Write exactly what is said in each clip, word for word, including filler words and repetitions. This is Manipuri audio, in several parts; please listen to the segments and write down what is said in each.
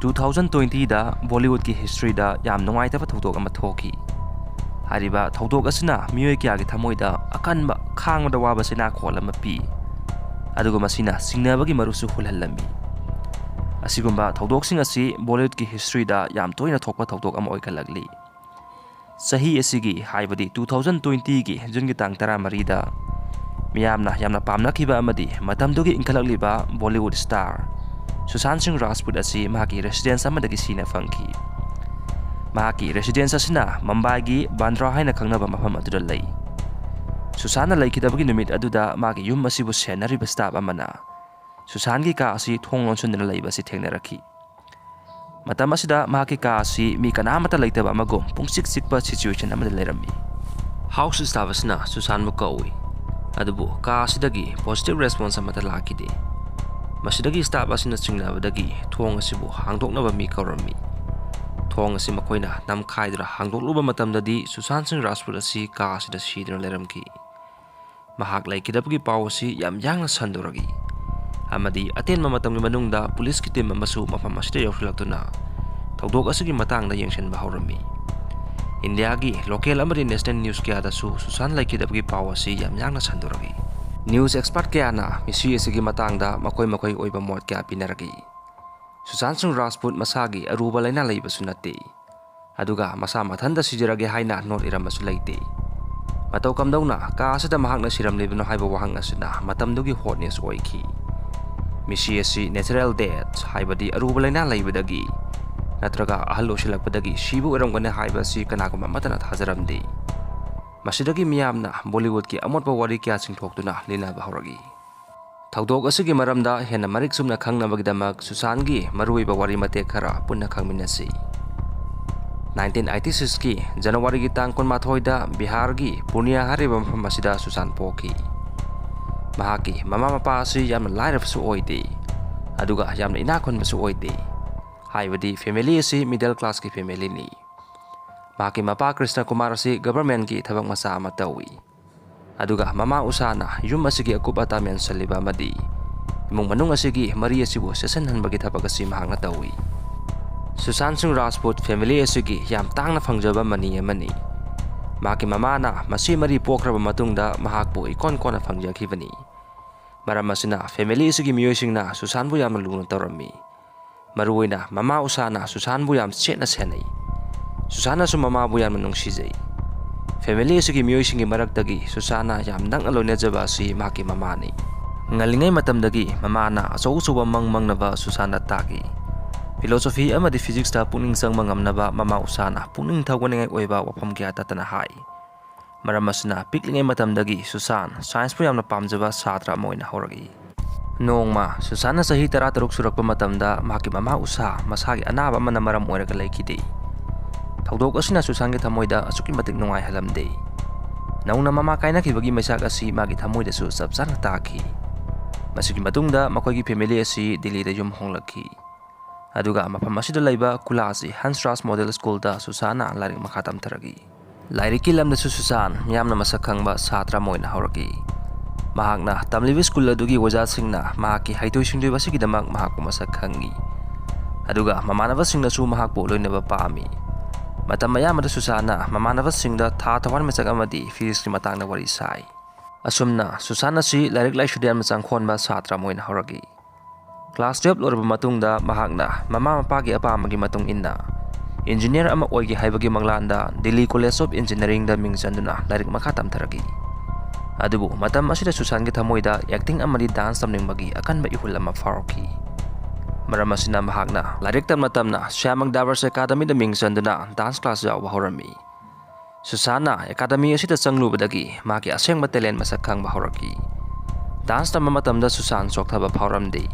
ꯇꯨ ꯊꯥꯎꯖꯟ ꯇ꯭ꯋꯦꯟꯇꯤꯗ ꯕꯣꯂꯤꯋꯨꯗꯀꯤ ꯍꯤꯁꯇ꯭ꯔꯤꯗ ꯌꯥꯝ ꯅꯨꯡꯉꯥꯏꯇꯕ ꯊꯧꯗꯣꯛ ꯑꯃ ꯊꯣꯛꯈꯤ꯫ ꯍꯥꯏꯔꯤꯕ ꯊꯧꯗꯣꯛ ꯑꯁꯤꯅ ꯃꯤꯑꯣꯏ ꯀꯌꯥꯒꯤ ꯊꯃꯣꯏꯗ ꯑꯀꯟꯕ, ꯈꯥꯡꯕꯗ ꯋꯥꯕ ꯆꯩꯅꯥꯈꯣꯜ ꯑꯃ ꯄꯤ꯫ ꯑꯗꯨꯒ ꯃꯁꯤꯅ ꯆꯤꯡꯅꯕꯒꯤ ꯃꯔꯨꯁꯨ ꯍꯨꯜꯍꯜꯂꯝꯃꯤ꯫ ꯑꯁꯤꯒꯨꯝꯕ ꯊꯧꯗꯣꯛꯁꯤꯡ ꯑꯁꯤ ꯕꯣꯂꯤꯋꯨꯗꯀꯤ ꯍꯤꯁꯇ꯭ꯔꯤꯗ ꯌꯥꯝ ꯇꯣꯏꯅ ꯊꯣꯛꯄ ꯊꯧꯗꯣꯛ ꯑꯃ ꯑꯣꯏꯈꯠꯂꯛꯂꯤ꯫ ꯆꯍꯤ ꯑꯁꯤꯒꯤ, ꯍꯥꯏꯕꯗꯤ ꯇꯨ ꯊꯥꯎꯖꯟ ꯇ꯭ꯋꯦꯟꯇꯤꯒꯤ ꯖꯨꯟꯒꯤ ꯇꯥꯡ ꯇꯔꯥꯃꯔꯤꯗ ꯃꯤꯌꯥꯝꯅ ꯌꯥꯝꯅ ꯄꯥꯝꯅꯈꯤꯕ ꯑꯃꯗꯤ ꯃꯇꯝꯗꯨꯒꯤ ꯏꯟꯈꯠꯂꯛꯂꯤꯕ ꯕꯣꯂꯤꯋꯨꯗ ꯁ꯭ꯇꯥꯔ ꯁꯨꯁꯥꯟ ꯁꯤꯡ ꯔꯥꯖꯄꯨꯠ ꯑꯁꯤ ꯃꯍꯥꯛꯀꯤ ꯔꯦꯁꯤꯗꯦꯟꯁ ꯑꯃꯗꯒꯤ ꯁꯤꯅ ꯐꯪꯈꯤ꯫ ꯃꯍꯥꯛꯀꯤ ꯔꯦꯁꯤꯗꯦꯟꯁ ꯑꯁꯤꯅ ꯃꯨꯝꯕꯥꯏꯒꯤ ꯕꯥꯟꯗ꯭ꯔꯥ ꯍꯥꯏꯅ ꯈꯪꯅꯕ ꯃꯐꯝ ꯑꯗꯨꯗ ꯂꯩ꯫ ꯁꯨꯁꯥꯟꯅ ꯂꯩꯈꯤꯗꯕꯒꯤ ꯅꯨꯃꯤꯠ ꯑꯗꯨꯗ ꯃꯥꯒꯤ ꯌꯨꯝ ꯑꯁꯤꯕꯨ ꯁꯦꯟꯅꯔꯤꯕ ꯁ꯭ꯇꯥꯐ ꯑꯃꯅ ꯁꯨꯁꯥꯟꯒꯤ ꯀꯥ ꯑꯁꯤ ꯊꯣꯡ ꯂꯣꯟꯁꯤꯟꯗꯨꯅ ꯂꯩꯕ ꯑꯁꯤ ꯊꯦꯡꯅꯔꯛꯈꯤ꯫ ꯃꯇꯝ ꯑꯁꯤꯗ ꯃꯍꯥꯛꯀꯤ ꯀꯥ ꯑꯁꯤ ꯃꯤ ꯀꯅꯥꯃꯠꯇ ꯂꯩꯇꯕ ꯑꯃꯒꯨꯝ ꯄꯨꯡꯆꯤꯛ ꯆꯤꯛꯄ ꯁꯤꯆꯨꯋꯦꯁꯟ ꯑꯃꯗ ꯂꯩꯔꯝꯃꯤ꯫ ꯍꯥꯎꯁ ꯁ꯭ꯇꯥꯐ ꯑꯁꯤꯅ ꯁꯨꯁꯥꯟꯕꯨ ꯀꯧꯏ, ꯑꯗꯨꯕꯨ ꯀꯥ ꯑꯁꯤꯗꯒꯤ ꯄꯣꯖꯤꯇꯤꯚ ꯔꯦꯁꯄꯣꯟꯁ ꯑꯃꯠꯇ ꯂꯥꯛꯈꯤꯗꯦ꯫ ꯃꯁꯤꯗꯒꯤ ꯁ꯭ꯇꯥꯐ ꯑꯁꯤꯅ ꯆꯤꯡꯅꯕꯗꯒꯤ ꯊꯣꯡ ꯑꯁꯤꯕꯨ ꯍꯥꯡꯗꯣꯛꯅꯕ ꯃꯤ ꯀꯧꯔꯝꯃꯤ꯫ ꯊꯣꯡ ꯑꯁꯤ ꯃꯈꯣꯏꯅ ꯅꯝꯈꯥꯏꯗꯨꯅ ꯍꯥꯡꯗꯣꯛꯂꯨꯕ ꯃꯇꯝꯗꯗꯤ ꯁꯨꯁꯥꯟ ꯁꯤꯡ ꯔꯥꯖꯄꯨꯠ ꯑꯁꯤ ꯀꯥ ꯑꯁꯤꯗ ꯁꯤꯗꯨꯅ ꯂꯩꯔꯝꯈꯤ꯫ ꯃꯍꯥꯛ ꯂꯩꯈꯤꯗꯕꯒꯤ ꯄꯥꯎ ꯑꯁꯤ ꯌꯥꯝ ꯌꯥꯡꯅ ꯁꯟꯗꯣꯔꯛꯏ, ꯑꯃꯗꯤ ꯑꯇꯦꯟꯕ ꯃꯇꯝꯒꯤ ꯃꯅꯨꯡꯗ ꯄꯨꯂꯤꯁꯀꯤ ꯇꯤꯝ ꯑꯃꯁꯨ ꯃꯐꯝ ꯑꯁꯤꯗ ꯌꯧꯁꯤꯜꯂꯛꯇꯨꯅ ꯊꯧꯗꯣꯛ ꯑꯁꯤꯒꯤ ꯃꯇꯥꯡꯗ ꯌꯦꯡꯁꯤꯟꯕ ꯍꯧꯔꯝꯃꯤ꯫ ꯏꯟꯗꯤꯌꯥꯒꯤ ꯂꯣꯀꯦꯜ ꯑꯃꯗꯤ ꯅꯦꯁꯅꯦꯜ ꯅ꯭ꯌꯨꯁ ꯀꯌꯥꯗꯁꯨ ꯁꯨꯁꯥꯟ ꯂꯩꯈꯤꯗꯕꯒꯤ ꯄꯥꯎ ꯑꯁꯤ ꯌꯥꯝ ꯌꯥꯡꯅ ꯁꯟꯗꯣꯔꯛꯏ꯫ ꯅ꯭ꯌꯨꯁ ꯑꯦꯛꯁꯄꯔꯠ ꯀꯌꯥꯅ ꯃꯤꯁꯤ ꯑꯁꯤꯒꯤ ꯃꯇꯥꯡꯗ ꯃꯈꯣꯏ ꯃꯈꯣꯏ ꯑꯣꯏꯕ ꯃꯣꯠ ꯀꯌꯥ ꯄꯤꯅꯔꯛꯏ꯫ ꯁꯨꯁꯥꯟ ꯁꯤꯡ ꯔꯥꯖꯄꯨꯠ ꯃꯁꯥꯒꯤ ꯑꯔꯨꯕ ꯂꯥꯏꯅꯥ ꯂꯩꯕꯁꯨ ꯅꯠꯇꯦ, ꯑꯗꯨꯒ ꯃꯁꯥ ꯃꯊꯟꯇ ꯁꯤꯖꯔꯒꯦ ꯍꯥꯏꯅ ꯅꯣꯠ ꯏꯔꯝꯕꯁꯨ ꯂꯩꯇꯦ꯫ ꯃꯇꯧ ꯀꯝꯗꯧꯅ ꯀꯥ ꯑꯁꯤꯗ ꯃꯍꯥꯛꯅ ꯁꯤꯔꯝꯂꯤꯕꯅꯣ ꯍꯥꯏꯕ ꯋꯥꯍꯪ ꯑꯁꯤꯅ ꯃꯇꯝꯗꯨꯒꯤ ꯍꯣꯠ ꯅ꯭ꯌꯨꯁ ꯑꯣꯏꯈꯤ꯫ ꯃꯤꯁꯤ ꯑꯁꯤ ꯅꯦꯆꯔꯦꯜ ꯗꯦꯊ, ꯍꯥꯏꯕꯗꯤ ꯑꯔꯨꯕ ꯂꯥꯏꯅꯥ ꯂꯩꯕꯗꯒꯤ ꯅꯠꯇ꯭ꯔꯒ ꯑꯍꯜ ꯑꯣꯏꯁꯤꯜꯂꯛꯄꯗꯒꯤ ꯁꯤꯕ ꯑꯣꯏꯔꯝꯒꯅꯤ ꯍꯥꯏꯕ ꯑꯁꯤ ꯀꯅꯥꯒꯨꯝꯕ ꯑꯃꯠꯇꯅ ꯊꯥꯖꯔꯝꯗꯦ꯫ ꯃꯁꯤꯗꯒꯤ ꯃꯤꯌꯥꯝꯅ ꯕꯣꯂꯤꯋꯨꯗꯀꯤ ꯑꯃꯣꯠꯄ ꯋꯥꯔꯤ ꯀꯌꯥ ꯆꯤꯡꯊꯣꯛꯇꯨꯅ ꯂꯤꯅꯕ ꯍꯧꯔꯛꯏ꯫ ꯊꯧꯗꯣꯛ ꯑꯁꯤꯒꯤ ꯃꯔꯝꯗ ꯍꯦꯟꯅ ꯃꯔꯤꯛ ꯆꯨꯝꯅ ꯈꯪꯅꯕꯒꯤꯗꯃꯛ ꯁꯨꯁꯥꯟꯒꯤ ꯃꯔꯨꯑꯣꯏꯕ ꯋꯥꯔꯤ ꯃꯇꯦꯛ ꯈꯔ ꯄꯨꯟꯅ ꯈꯪꯃꯤꯟꯅꯁꯤ꯫ ꯅꯥꯏꯟꯇꯤꯟ ꯑꯩꯠꯇꯤ ꯁꯤꯛꯁꯀꯤ ꯖꯅꯋꯥꯔꯤꯒꯤ ꯇꯥꯡ ꯀꯨꯟꯃꯥꯊꯣꯏꯗ ꯕꯤꯍꯥꯔꯒꯤ ꯄꯨꯔꯅꯤꯌꯥ ꯍꯥꯏꯔꯤꯕ ꯃꯐꯝ ꯑꯁꯤꯗ ꯁꯨꯁꯥꯟ ꯄꯣꯛꯈꯤ꯫ ꯃꯍꯥꯛꯀꯤ ꯃꯃꯥ ꯃꯄꯥ ꯑꯁꯤ ꯌꯥꯝꯅ ꯂꯥꯏꯔꯕꯁꯨ ꯑꯣꯏꯗꯦ, ꯑꯗꯨꯒ ꯌꯥꯝꯅ ꯏꯅꯥꯛ ꯈꯨꯟꯕꯁꯨ ꯑꯣꯏꯗꯦ, ꯍꯥꯏꯕꯗꯤ ꯐꯦꯃꯤꯂꯤ ꯑꯁꯤ ꯃꯤꯗꯜ ꯀ꯭ꯂꯥꯁꯀꯤ ꯐꯦꯃꯤꯂꯤꯅꯤ꯫ ꯃꯍꯥꯛꯀꯤ ꯃꯄꯥ ꯀ꯭ꯔꯤꯁꯅ ꯀꯨꯃꯥꯔ ꯑꯁꯤ ꯒꯚꯔꯟꯃꯦꯟꯠꯀꯤ ꯊꯕꯛ ꯃꯆꯥ ꯑꯃ ꯇꯧꯏ, ꯑꯗꯨꯒ ꯃꯃꯥ ꯎꯁꯥꯅ ꯌꯨꯝ ꯑꯁꯤꯒꯤ ꯑꯀꯨꯞ ꯑꯇꯥ ꯃꯦꯟꯁꯤꯜꯂꯤꯕ ꯑꯃꯗꯤ ꯏꯃꯨꯡ ꯃꯅꯨꯡ ꯑꯁꯤꯒꯤ ꯃꯔꯤ ꯑꯁꯤꯕꯨ ꯆꯦꯠꯁꯤꯟꯍꯟꯕꯒꯤ ꯊꯕꯛ ꯑꯁꯤ ꯃꯍꯥꯛꯅ ꯇꯧꯏ꯫ ꯁꯨꯁꯥꯟ ꯁꯤꯡ ꯔꯥꯖꯄꯨꯠ ꯐꯦꯃꯤꯂꯤ ꯑꯁꯤꯒꯤ ꯌꯥꯝ ꯇꯥꯡꯅ ꯐꯪꯖꯕ ꯃꯅꯤ ꯑꯃꯅꯤ꯫ ꯃꯍꯥꯛꯀꯤ ꯃꯃꯥꯅ ꯃꯁꯤ ꯃꯔꯤ ꯄꯣꯛꯈ꯭ꯔꯕ ꯃꯇꯨꯡꯗ ꯃꯍꯥꯛꯄꯨ ꯏꯀꯣꯟ ꯀꯣꯟꯅ ꯐꯪꯖꯈꯤꯕꯅꯤ꯫ ꯃꯔꯝ ꯑꯁꯤꯅ ꯐꯦꯃꯤꯂꯤ ꯑꯁꯤꯒꯤ ꯃꯤꯑꯣꯏꯁꯤꯡꯅ ꯁꯨꯁꯥꯟꯕꯨ ꯌꯥꯝꯅ ꯂꯨꯅ ꯇꯧꯔꯝꯃꯤ꯫ ꯃꯔꯨꯑꯣꯏꯅ ꯃꯃꯥ ꯎꯁꯥꯅ ꯁꯨꯁꯥꯟꯕꯨ ꯌꯥꯝ ꯆꯦꯠꯅ ꯁꯦꯟꯅꯩ꯫ ꯁꯨꯁꯥꯟꯅꯁꯨ ꯃꯃꯥꯕꯨ ꯌꯥꯝꯅ ꯅꯨꯡꯁꯤꯖꯩ꯫ ꯐꯦꯃꯤꯂꯤ ꯑꯁꯤꯒꯤ ꯃꯤꯑꯣꯏꯁꯤꯡꯒꯤ ꯃꯔꯛꯇꯒꯤ ꯁꯨꯁꯥꯟꯅ ꯌꯥꯝ ꯅꯛꯅ ꯂꯣꯏꯅꯖꯕ ꯑꯁꯤ ꯃꯍꯥꯛꯀꯤ ꯃꯃꯥꯅꯤ꯫ ꯉꯜꯂꯤꯉꯩ ꯃꯇꯝꯗꯒꯤ ꯃꯃꯥꯅ ꯑꯆꯧ ꯑꯆꯧꯕ ꯃꯪ ꯃꯪꯅꯕ ꯁꯨꯁꯥꯟꯗ ꯇꯥꯛꯏ꯫ ꯐꯤꯂꯣꯁꯣꯐꯤ ꯑꯃꯗꯤ ꯐꯤꯖꯤꯛꯁꯇ ꯄꯨꯛꯅꯤꯡ ꯆꯪꯕ ꯉꯝꯅꯕ ꯃꯃꯥ ꯎꯁꯥꯅ ꯄꯨꯛꯅꯤꯡ ꯊꯧꯒꯠꯅꯤꯡꯉꯥꯏ ꯑꯣꯏꯕ ꯋꯥꯐꯝ ꯀꯌꯥ ꯇꯠꯇꯅ ꯍꯥꯏ꯫ ꯃꯔꯝ ꯑꯁꯤꯅ ꯄꯤꯛꯂꯤꯉꯩ ꯃꯇꯝꯗꯒꯤ ꯁꯨꯁꯥꯟ ꯁꯥꯏꯟꯁꯄꯨ ꯌꯥꯝꯅ ꯄꯥꯝꯖꯕ ꯁꯥꯇ꯭ꯔ ꯑꯃ ꯑꯣꯏꯅ ꯍꯧꯔꯛꯏ꯫ ꯅꯣꯡꯃ ꯁꯨꯁꯥꯟꯅ ꯆꯍꯤ ꯇꯔꯥꯇꯔꯨꯛ ꯁꯨꯔꯛꯄ ꯃꯇꯝꯗ ꯃꯍꯥꯛꯀꯤ ꯃꯃꯥ ꯎꯁꯥ ꯃꯁꯥꯒꯤ ꯑꯅꯥꯕ ꯑꯃꯅ ꯃꯔꯝ ꯑꯣꯏꯔꯒ ꯂꯩꯈꯤꯗꯦ꯫ ꯊꯧꯗꯣꯛ ꯑꯁꯤꯅ ꯁꯨꯁꯥꯟꯒꯤ ꯊꯃꯣꯏꯗ ꯑꯁꯨꯛꯀꯤ ꯃꯇꯤꯛ ꯅꯨꯡꯉꯥꯏꯍꯜꯂꯝꯗꯦ꯫ ꯅꯧꯅ ꯃꯃꯥ ꯀꯥꯏꯅꯈꯤꯕꯒꯤ ꯃꯩꯁꯥꯛ ꯑꯁꯤ ꯃꯥꯒꯤ ꯊꯃꯣꯏꯗꯁꯨ ꯆꯞ ꯆꯥꯅ ꯇꯥꯈꯤ꯫ ꯃꯁꯤꯒꯤ ꯃꯇꯨꯡꯗ ꯃꯈꯣꯏꯒꯤ ꯐꯦꯃꯤꯂꯤ ꯑꯁꯤ ꯗꯤꯜꯂꯤꯗ ꯌꯨꯝ ꯍꯣꯡꯂꯛꯈꯤ꯫ ꯑꯗꯨꯒ ꯃꯐꯝ ꯑꯁꯤꯗ ꯂꯩꯕ ꯀꯨꯂꯥꯁꯤ ꯍꯟꯁꯔꯥꯖ ꯃꯣꯗꯦꯜ ꯁ꯭ꯀꯨꯜꯗ ꯁꯨꯁꯥꯟꯅ ꯂꯥꯏꯔꯤꯛ ꯃꯈꯥ ꯇꯝꯊꯔꯛꯏ꯫ ꯂꯥꯏꯔꯤꯛꯀꯤ ꯂꯝꯗꯁꯨ ꯁꯨꯁꯥꯟ ꯃꯤꯌꯥꯝꯅ ꯃꯁꯛ ꯈꯪꯕ ꯁꯥꯇ꯭ꯔ ꯑꯃ ꯑꯣꯏꯅ ꯍꯧꯔꯛꯏ꯫ ꯃꯍꯥꯛꯅ ꯇꯝꯂꯤꯕ ꯁ꯭ꯀꯨꯜ ꯑꯗꯨꯒꯤ ꯑꯣꯖꯥꯁꯤꯡꯅ ꯃꯍꯥꯛꯀꯤ ꯍꯩꯊꯣꯏ ꯁꯤꯡꯊꯣꯏꯕ ꯑꯁꯤꯒꯤꯗꯃꯛ ꯃꯍꯥꯛꯄꯨ ꯃꯁꯛ ꯈꯪꯏ꯫ ꯑꯗꯨꯒ ꯃꯃꯥꯟꯅꯕꯁꯤꯡꯅꯁꯨ ꯃꯍꯥꯛꯄꯨ ꯂꯣꯏꯅꯕ ꯄꯥꯝꯃꯤ꯫ ꯃꯇꯝ ꯑꯌꯥꯝꯕꯗ ꯁꯨꯁꯥꯟꯅ ꯃꯃꯥꯟꯅꯕꯁꯤꯡꯗ ꯊꯥ ꯊꯧꯋꯥꯟ ꯃꯤꯆꯥꯛ ꯑꯃꯗꯤ ꯐꯤꯖꯤꯛꯁꯀꯤ ꯃꯇꯥꯡꯗ ꯋꯥꯔꯤ ꯁꯥꯏ꯫ ꯑꯁꯨꯝꯅ ꯁꯨꯁꯥꯟ ꯑꯁꯤ ꯂꯥꯏꯔꯤꯛ ꯂꯥꯏꯁꯨꯗ ꯌꯥꯝꯅ ꯆꯪꯈꯣꯟꯕ ꯁꯥꯇ꯭ꯔ ꯑꯃ ꯑꯣꯏꯅ ꯍꯧꯔꯛꯏ꯫ ꯀ꯭ꯂꯥꯁ ꯇꯨꯌꯦꯜꯞ ꯂꯣꯏꯔꯕ ꯃꯇꯨꯡꯗ ꯃꯍꯥꯛꯅ ꯃꯃꯥ ꯃꯄꯥꯒꯤ ꯑꯄꯥꯝꯕꯒꯤ ꯃꯇꯨꯡ ꯏꯟꯅ ꯏꯟꯖꯤꯅꯤꯌꯔ ꯑꯃ ꯑꯣꯏꯒꯦ ꯍꯥꯏꯕꯒꯤ ꯃꯪꯂꯥꯟꯗ ꯗꯤꯜꯂꯤ ꯀꯣꯂꯦꯖ ꯑꯣꯐ ꯏꯟꯖꯤꯅꯤꯌꯔꯤꯡꯗ ꯃꯤꯡ ꯆꯟꯗꯨꯅ ꯂꯥꯏꯔꯤꯛ ꯃꯈꯥ ꯇꯝꯊꯔꯛꯏ꯫ ꯑꯗꯨꯕꯨ ꯃꯇꯝ ꯑꯁꯤꯗ ꯁꯨꯁꯥꯟꯒꯤ ꯊꯃꯣꯏꯗ ꯑꯦꯛꯇꯤꯡ ꯑꯃꯗꯤ ꯗꯥꯟꯁ ꯇꯝꯅꯤꯡꯕꯒꯤ ꯑꯀꯟꯕ ꯏꯍꯨꯜ ꯑꯃ ꯐꯥꯎꯔꯛꯈꯤ꯫ ꯃꯔꯝ ꯑꯁꯤꯅ ꯃꯍꯥꯛꯅ ꯂꯥꯏꯔꯤꯛ ꯇꯝꯅ ꯇꯝꯅ ꯁ꯭ꯌꯥꯃꯪ ꯗꯥꯕꯔꯁ ꯑꯦꯀꯥꯗꯃꯤꯗ ꯃꯤꯡ ꯆꯟꯗꯨꯅ ꯗꯥꯟꯁ ꯀ꯭ꯂꯥꯁ ꯌꯥꯎꯕ ꯍꯧꯔꯝꯃꯤ꯫ ꯁꯨꯁꯥꯟꯅ ꯑꯦꯀꯥꯗꯃꯤ ꯑꯁꯤꯗ ꯆꯪꯂꯨꯕꯗꯒꯤ ꯃꯍꯥꯛꯀꯤ ꯑꯁꯦꯡꯕ ꯇꯦꯂꯦꯟ ꯃꯁꯛ ꯈꯪꯕ ꯍꯧꯔꯛꯈꯤ꯫ ꯗꯥꯟꯁ ꯇꯝꯕ ꯃꯇꯝꯗ ꯁꯨꯁꯥꯟ ꯆꯣꯛꯊꯕ ꯐꯥꯎꯔꯝꯗꯦ꯫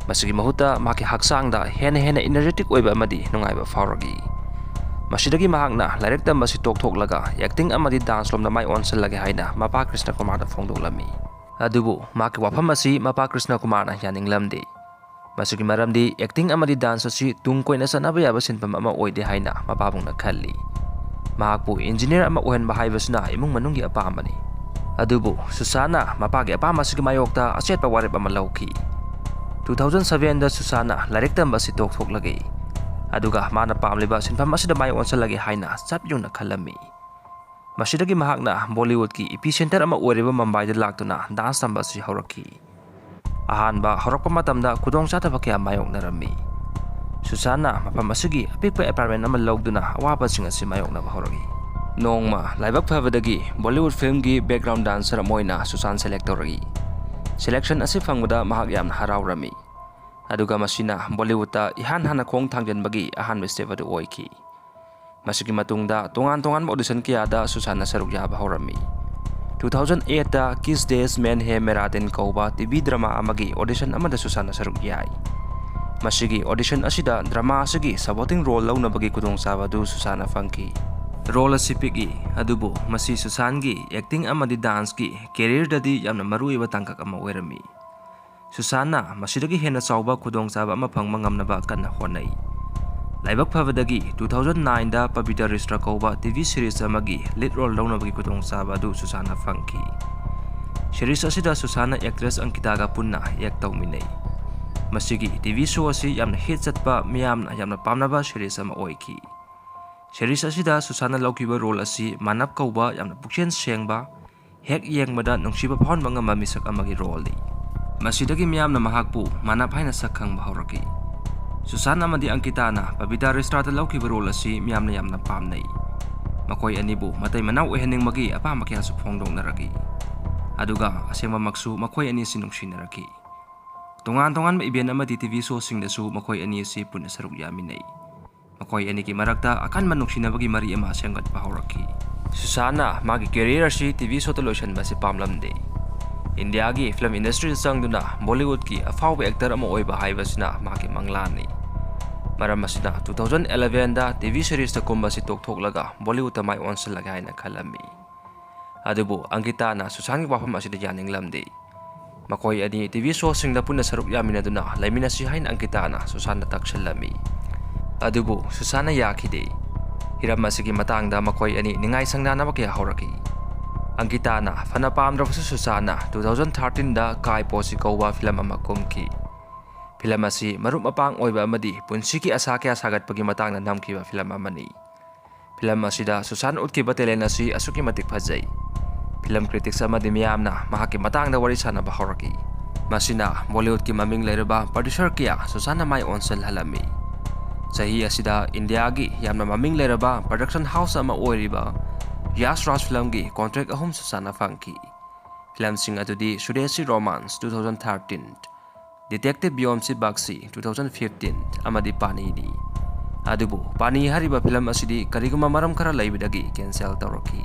ꯃꯁꯤꯒꯤ ꯃꯍꯨꯠꯇ ꯃꯍꯥꯛꯀꯤ ꯍꯛꯆꯥꯡꯗ ꯍꯦꯟꯅ ꯍꯦꯟꯅ ꯏꯅꯔꯖꯦꯇꯤꯛ ꯑꯣꯏꯕ ꯑꯃꯗꯤ ꯅꯨꯡꯉꯥꯏꯕ ꯐꯥꯎꯔꯛꯏ꯫ ꯃꯁꯤꯗꯒꯤ ꯃꯍꯥꯛꯅ ꯂꯥꯏꯔꯤꯛ ꯇꯝꯕ ꯑꯁꯤ ꯇꯣꯛꯊꯣꯛꯂꯒ ꯑꯦꯛꯇꯤꯡ ꯑꯃꯗꯤ ꯗꯥꯟꯁ ꯂꯣꯝꯗ ꯃꯥꯏ ꯑꯣꯟꯁꯤꯜꯂꯒꯦ ꯍꯥꯏꯅ ꯃꯄꯥ ꯀ꯭ꯔꯤꯁꯅ ꯀꯨꯃꯥꯔꯗ ꯐꯣꯡꯗꯣꯛꯂꯝꯃꯤ꯫ ꯑꯗꯨꯕꯨ ꯃꯍꯥꯛꯀꯤ ꯋꯥꯐꯝ ꯑꯁꯤ ꯃꯄꯥ ꯀ꯭ꯔꯤꯁꯅ ꯀꯨꯃꯥꯔꯅ ꯌꯥꯅꯤꯡꯂꯝꯗꯦ꯫ ꯃꯁꯤꯒꯤ ꯃꯔꯝꯗꯤ ꯑꯦꯛꯇꯤꯡ ꯑꯃꯗꯤ ꯗꯥꯟꯁ ꯑꯁꯤ ꯇꯨꯡ ꯀꯣꯏꯅ ꯆꯠꯅꯕ ꯌꯥꯕ ꯁꯤꯟꯐꯝ ꯑꯃ ꯑꯣꯏꯗꯦ ꯍꯥꯏꯅ ꯃꯄꯥꯕꯨꯡꯅ ꯈꯜꯂꯤ꯫ ꯃꯍꯥꯛꯄꯨ ꯏꯟꯖꯤꯅꯤꯌꯔ ꯑꯃ ꯑꯣꯏꯍꯟꯕ ꯍꯥꯏꯕꯁꯤꯅ ꯏꯃꯨꯡ ꯃꯅꯨꯡꯒꯤ ꯑꯄꯥꯝꯕꯅꯤ꯫ ꯑꯗꯨꯕꯨ ꯁꯨꯁꯥꯟꯅ ꯃꯄꯥꯒꯤ ꯑꯄꯥꯝꯕ ꯑꯁꯤꯒꯤ ꯃꯥꯌꯣꯛꯇ ꯑꯆꯦꯠꯄ ꯋꯥꯔꯦꯞ ꯑꯃ ꯂꯧꯈꯤ꯫ ꯇꯨ ꯊꯥꯎꯖꯟ ꯁꯚꯦꯟꯗ ꯁꯨꯁꯥꯟꯅ ꯂꯥꯏꯔꯤꯛ ꯇꯝꯕ ꯑꯁꯤ ꯇꯣꯛꯊꯣꯛꯂꯒꯦ꯫ ꯑꯗꯨꯒ ꯃꯥꯅ ꯄꯥꯝꯂꯤꯕ ꯁꯤꯟꯐꯝ ꯑꯁꯤꯗ ꯃꯥꯏ ꯑꯣꯟꯁꯤꯜꯂꯒꯦ ꯍꯥꯏꯅ ꯆꯞ ꯌꯨꯡꯅ ꯈꯜꯂꯝꯃꯤ꯫ ꯃꯁꯤꯗꯒꯤ ꯃꯍꯥꯛꯅ ꯕꯣꯂꯤꯋꯨꯗꯀꯤ ꯏꯄꯤ ꯁꯦꯟꯇꯔ ꯑꯃ ꯑꯣꯏꯔꯤꯕ ꯃꯨꯝꯕꯥꯏꯗ ꯂꯥꯛꯇꯨꯅ ꯗꯥꯟꯁ ꯇꯝꯕ ꯑꯁꯤ ꯍꯧꯔꯛꯈꯤ꯫ ꯑꯍꯥꯟꯕ ꯍꯧꯔꯛꯄ ꯃꯇꯝꯗ ꯈꯨꯗꯣꯡꯆꯥꯗꯕ ꯀꯌꯥ ꯃꯥꯌꯣꯛꯅꯔꯝꯃꯤ꯫ ꯁꯨꯁꯥꯟꯅ ꯃꯐꯝ ꯑꯁꯤꯒꯤ ꯑꯄꯤꯛꯄ ꯑꯦꯄꯥꯔꯠꯃꯦꯟ ꯑꯃ ꯂꯧꯗꯨꯅ ꯑꯋꯥꯕꯁꯤꯡ ꯑꯁꯤ ꯃꯥꯌꯣꯛꯅꯕ ꯍꯧꯔꯛꯏ꯫ ꯅꯣꯡꯃ ꯂꯥꯏꯕꯛ ꯐꯕꯗꯒꯤ ꯕꯣꯂꯤꯋꯨꯗ ꯐꯤꯜꯝꯒꯤ ꯕꯦꯛꯒ꯭ꯔꯥꯎꯟ ꯗꯥꯟꯁꯔ ꯑꯃ ꯑꯣꯏꯅ ꯁꯨꯁꯥꯟ ꯁꯦꯂꯦꯛ ꯇꯧꯔꯛꯏ꯫ ꯁꯦꯂꯦꯛꯁꯟ ꯑꯁꯤ ꯐꯪꯕꯗ ꯃꯍꯥꯛ ꯌꯥꯝꯅ ꯍꯔꯥꯎꯔꯝꯃꯤ꯫ ꯑꯗꯨꯒ ꯃꯁꯤꯅ ꯕꯣꯂꯤꯋꯨꯗꯇ ꯏꯍꯥꯟ ꯍꯥꯟꯅ ꯈꯣꯡ ꯊꯥꯡꯖꯤꯟꯕꯒꯤ ꯑꯍꯥꯟꯕ ꯁ꯭ꯇꯦꯞ ꯑꯗꯨ ꯑꯣꯏꯈꯤ꯫ ꯃꯁꯤꯒꯤ ꯃꯇꯨꯡꯗ ꯇꯣꯉꯥꯟ ꯇꯣꯉꯥꯟꯕ ꯑꯣꯗꯤꯁꯟ ꯀꯌꯥꯗ ꯁꯨꯁꯥꯟꯅ ꯁꯔꯨꯛ ꯌꯥꯕ ꯍꯧꯔꯝꯃꯤ꯫ ꯇꯨ ꯊꯥꯎꯖꯟ ꯑꯦꯠꯇ ꯀꯤꯁ ꯗꯦꯁ ꯃꯦꯟ ꯍꯦ ꯃꯦꯔꯥ ꯗꯤꯟ ꯀꯧꯕ ꯇꯤꯚꯤ ꯗ꯭ꯔꯃꯥ ꯑꯃꯒꯤ ꯑꯣꯗꯤꯁꯟ ꯑꯃꯗ ꯁꯨꯁꯥꯟꯅ ꯁꯔꯨꯛ ꯌꯥꯏ꯫ ꯃꯁꯤꯒꯤ ꯑꯣꯗꯤꯁꯟ ꯑꯁꯤꯗ ꯗ꯭ꯔꯃꯥ ꯑꯁꯤꯒꯤ ꯁꯄꯣꯔꯇꯤꯡ ꯔꯣꯜ ꯂꯧꯅꯕꯒꯤ ꯈꯨꯗꯣꯡꯆꯥꯕ ꯑꯗꯨ ꯁꯨꯁꯥꯟꯅ ꯐꯪꯈꯤ꯫ ꯔꯣꯜ ꯑꯁꯤ ꯄꯤꯛꯏ, ꯑꯗꯨꯕꯨ ꯃꯁꯤ ꯁꯨꯁꯥꯟꯒꯤ ꯑꯦꯛꯇꯤꯡ ꯑꯃꯗꯤ ꯗꯥꯟꯁꯀꯤ ꯀꯦꯔꯤꯌꯔꯗꯗꯤ ꯌꯥꯝꯅ ꯃꯔꯨꯑꯣꯏꯕ ꯇꯥꯡꯀꯛ ꯑꯃ ꯑꯣꯏꯔꯝꯃꯤ꯫ ꯁꯨꯁꯥꯟꯅ ꯃꯁꯤꯗꯒꯤ ꯍꯦꯟꯅ ꯆꯥꯎꯕ ꯈꯨꯗꯣꯡꯆꯥꯕ ꯑꯃ ꯐꯪꯕ ꯉꯝꯅꯕ ꯀꯟꯅ ꯍꯣꯠꯅꯩ꯫ ꯂꯥꯏꯕꯛ ꯐꯕꯗꯒꯤ ꯇꯨ ꯊꯥꯎꯖꯟ ꯅꯥꯏꯟꯗ ꯄꯕꯤꯇꯥ ꯔꯤꯁꯇ꯭ꯔꯥ ꯀꯧꯕ ꯇꯤꯚꯤ ꯁꯤꯔꯤꯁ ꯑꯃꯒꯤ ꯂꯤꯗ ꯔꯣꯜ ꯂꯧꯅꯕꯒꯤ ꯈꯨꯗꯣꯡꯆꯥꯕ ꯑꯗꯨ ꯁꯨꯁꯥꯟꯅ ꯐꯪꯈꯤ꯫ ꯁꯤꯔꯤꯁ ꯑꯁꯤꯗ ꯁꯨꯁꯥꯟꯅ ꯑꯦꯛꯇ꯭ꯔꯦꯁ ꯑꯪꯀꯤꯇꯥꯒ ꯄꯨꯟꯅ ꯑꯦꯛ ꯇꯧꯃꯤꯟꯅꯩ꯫ ꯃꯁꯤꯒꯤ ꯇꯤꯚꯤ ꯁꯣ ꯑꯁꯤ ꯌꯥꯝꯅ ꯍꯤꯠ ꯆꯠꯄ, ꯃꯤꯌꯥꯝꯅ ꯌꯥꯝꯅ ꯄꯥꯝꯅꯕ ꯁꯤꯔꯤꯁ ꯑꯃ ꯑꯣꯏꯈꯤ꯫ ꯁꯤꯔꯤꯁ ꯑꯁꯤꯗ ꯁꯨꯁꯥꯟꯅ ꯂꯧꯈꯤꯕ ꯔꯣꯜ ꯑꯁꯤ ꯃꯥꯅꯕ ꯀꯧꯕ ꯌꯥꯝꯅ ꯄꯨꯛꯆꯦꯜ ꯁꯦꯡꯕ, ꯍꯦꯛ ꯌꯦꯡꯕꯗ ꯅꯨꯡꯁꯤꯕ ꯐꯥꯎꯍꯟꯕ ꯉꯝꯕ ꯃꯤꯁꯛ ꯑꯃꯒꯤ ꯔꯣꯜꯅꯤ꯫ ꯃꯁꯤꯗꯒꯤ ꯃꯤꯌꯥꯝꯅ ꯃꯍꯥꯛꯄꯨ ꯃꯥꯅꯕ ꯍꯥꯏꯅ ꯁꯛ ꯈꯪꯕ ꯍꯧꯔꯛꯈꯤ꯫ ꯁꯨꯁꯥꯟ ꯑꯃꯗꯤ ꯑꯪꯀꯤꯇꯥꯅ ꯄꯕꯤꯇꯥ ꯔꯤꯁꯇ꯭ꯔꯥꯗ ꯂꯧꯈꯤꯕ ꯔꯣꯜ ꯑꯁꯤ ꯃꯤꯌꯥꯝꯅ ꯌꯥꯝꯅ ꯄꯥꯝꯅꯩ꯫ ꯃꯈꯣꯏ ꯑꯅꯤꯕꯨ ꯃꯇꯩ ꯃꯅꯥꯎ ꯑꯣꯏꯍꯟꯅꯤꯡꯕꯒꯤ ꯑꯄꯥꯝꯕ ꯀꯌꯥꯁꯨ ꯐꯣꯡꯗꯣꯛꯅꯔꯛꯏ꯫ ꯑꯗꯨꯒ ꯑꯁꯦꯡꯕꯃꯛꯁꯨ ꯃꯈꯣꯏ ꯑꯅꯤ ꯑꯁꯤ ꯅꯨꯡꯁꯤꯅꯔꯛꯈꯤ꯫ ꯇꯣꯉꯥꯟ ꯇꯣꯉꯥꯟꯕ ꯏꯚꯦꯟꯠ ꯑꯃꯗꯤ ꯇꯤꯚꯤ ꯁꯣꯁꯤꯡꯗꯁꯨ ꯃꯈꯣꯏ ꯑꯅꯤ ꯑꯁꯤ ꯄꯨꯟꯅ ꯁꯔꯨꯛ ꯌꯥꯃꯤꯟꯅꯩ꯫ ꯃꯈꯣꯏ ꯑꯅꯤꯒꯤ ꯃꯔꯛꯇ ꯑꯀꯟꯕ ꯅꯨꯡꯁꯤꯅꯕꯒꯤ ꯃꯔꯤ ꯑꯃ ꯁꯦꯝꯒꯠꯄ ꯍꯧꯔꯛꯈꯤ꯫ ꯁꯨꯁꯥꯟꯅ ꯃꯥꯒꯤ ꯀꯦꯔꯤꯌꯔ ꯑꯁꯤ ꯇꯤꯚꯤ ꯁꯣꯗ ꯂꯣꯏꯁꯤꯟꯕ ꯑꯁꯤ ꯄꯥꯝꯂꯝꯗꯦ꯫ ꯏꯟꯗꯤꯌꯥꯒꯤ ꯐꯤꯂꯝ ꯏꯟꯗꯁꯇ꯭ꯔꯤꯗ ꯆꯪꯗꯨꯅ ꯕꯣꯂꯤꯋꯨꯗꯀꯤ ꯑꯐꯥꯎꯕ ꯑꯦꯛꯇꯔ ꯑꯃ ꯑꯣꯏꯕ ꯍꯥꯏꯕꯁꯤꯅ ꯃꯍꯥꯛꯀꯤ ꯃꯪꯂꯥꯟꯅꯤ꯫ ꯃꯔꯝ ꯑꯁꯤꯅ ꯇꯨ ꯊꯥꯎꯖꯟ ꯑꯦꯂꯚꯦꯟꯗ ꯇꯤꯚꯤ ꯁꯤꯔꯤꯁꯇ ꯀꯨꯝꯕ ꯑꯁꯤ ꯇꯣꯛꯊꯣꯛꯂꯒ ꯕꯣꯂꯤꯋꯨꯗꯇ ꯃꯥꯏ ꯑꯣꯟꯁꯤꯜꯂꯒꯦ ꯍꯥꯏꯅ ꯈꯜꯂꯝꯃꯤ꯫ ꯑꯗꯨꯕꯨ ꯑꯪꯀꯤꯇꯥꯅ ꯁꯨꯁꯥꯟꯒꯤ ꯋꯥꯐꯝ ꯑꯁꯤꯗ ꯌꯥꯅꯤꯡꯂꯝꯗꯦ꯫ ꯃꯈꯣꯏ ꯑꯅꯤ ꯇꯤꯚꯤ ꯁꯣꯁꯤꯡꯗ ꯄꯨꯟꯅ ꯁꯔꯨꯛ ꯌꯥꯃꯤꯟꯅꯗꯨꯅ ꯂꯩꯃꯤꯟꯅꯁꯤ ꯍꯥꯏꯅ ꯑꯪꯀꯤꯇꯥꯅ ꯁꯨꯁꯥꯟꯗ ꯇꯛꯁꯤꯜꯂꯝꯃꯤ꯫ ꯑꯗꯨꯕꯨ ꯁꯨꯁꯥꯟꯅ ꯌꯥꯈꯤꯗꯦ꯫ ꯍꯤꯔꯝ ꯑꯁꯤꯒꯤ ꯃꯇꯥꯡꯗ ꯃꯈꯣꯏ ꯑꯅꯤ ꯅꯤꯡꯉꯥꯏ ꯁꯪꯗꯥꯅꯕ ꯀꯌꯥ ꯍꯧꯔꯛꯈꯤ꯫ ꯑꯪꯀꯤꯇꯥꯅ ꯐꯅ ꯄꯥꯝꯗ꯭ꯔꯕꯁꯨ ꯁꯨꯁꯥꯟꯅ ꯇꯨ ꯊꯥꯎꯖꯟ ꯊꯥꯔꯇꯤꯟꯗ ꯀꯥꯏ ꯄꯣꯁꯤ ꯀꯧꯕ ꯐꯤꯂꯝ ꯑꯃ ꯀꯨꯝꯈꯤ꯫ ꯐꯤꯂꯝ ꯑꯁꯤ ꯃꯔꯨꯞ ꯃꯄꯥꯡ ꯑꯣꯏꯕ ꯑꯃꯗꯤ ꯄꯨꯟꯁꯤꯒꯤ ꯑꯁꯥ ꯀꯌꯥ ꯁꯥꯒꯠꯄꯒꯤ ꯃꯇꯥꯡꯗ ꯅꯝꯈꯤꯕ ꯐꯤꯂꯝ ꯑꯃꯅꯤ꯫ ꯐꯤꯂꯝ ꯑꯁꯤꯗ ꯁꯨꯁꯥꯟ ꯎꯠꯈꯤꯕ talent ꯑꯁꯤ ꯑꯁꯨꯛꯀꯤ ꯃꯇꯤꯛ ꯐꯖꯩ꯫ ꯐꯤꯂꯝ critics ꯑꯃꯗꯤ ꯃꯤꯌꯥꯝꯅ ꯃꯍꯥꯛꯀꯤ ꯃꯇꯥꯡꯗ ꯋꯥꯔꯤ ꯁꯥꯅꯕ ꯍꯧꯔꯛꯈꯤ꯫ ꯃꯁꯤꯅ ꯕꯣꯂꯤꯋꯨꯗꯀꯤ ꯃꯃꯤꯡ ꯂꯩꯔꯕ producer ꯀꯌꯥ ꯁꯨꯁꯥꯟꯅ ꯃꯥꯏ ꯑꯣꯟꯁꯤꯜꯍꯜꯂꯝꯃꯤ꯫ ꯆꯍꯤ ꯑꯁꯤꯗ ꯏꯟꯗꯤꯌꯥꯒꯤ ꯌꯥꯝꯅ ꯃꯃꯤꯡ ꯂꯩꯔꯕ production house ꯑꯃ ꯑꯣꯏꯔꯤꯕ ꯌꯥꯁ ꯔꯥꯖ ꯐꯤꯂꯝꯒꯤ contract ꯑꯍꯨꯝ ꯁꯨꯁꯥꯟꯅ ꯐꯪꯈꯤ꯫ ꯐꯤꯂꯝꯁꯤꯡ ꯑꯗꯨꯗꯤ ꯁꯨꯗꯦꯁꯤ romance two thousand thirteen, Detective ꯕꯤꯌꯣꯝꯁꯤ ꯕꯥꯛꯁꯤ two thousand fifteen ꯑꯃꯗꯤ ꯄꯥꯅꯤꯅꯤ꯫ ꯑꯗꯨꯕꯨ ꯄꯥꯅꯤ ꯍꯥꯏꯔꯤꯕ ꯐꯤꯂꯝ ꯑꯁꯤꯗꯤ ꯀꯔꯤꯒꯨꯝꯕ ꯃꯔꯝ ꯈꯔ ꯂꯩꯕꯗꯒꯤ cancel ꯇꯧꯔꯛꯈꯤ꯫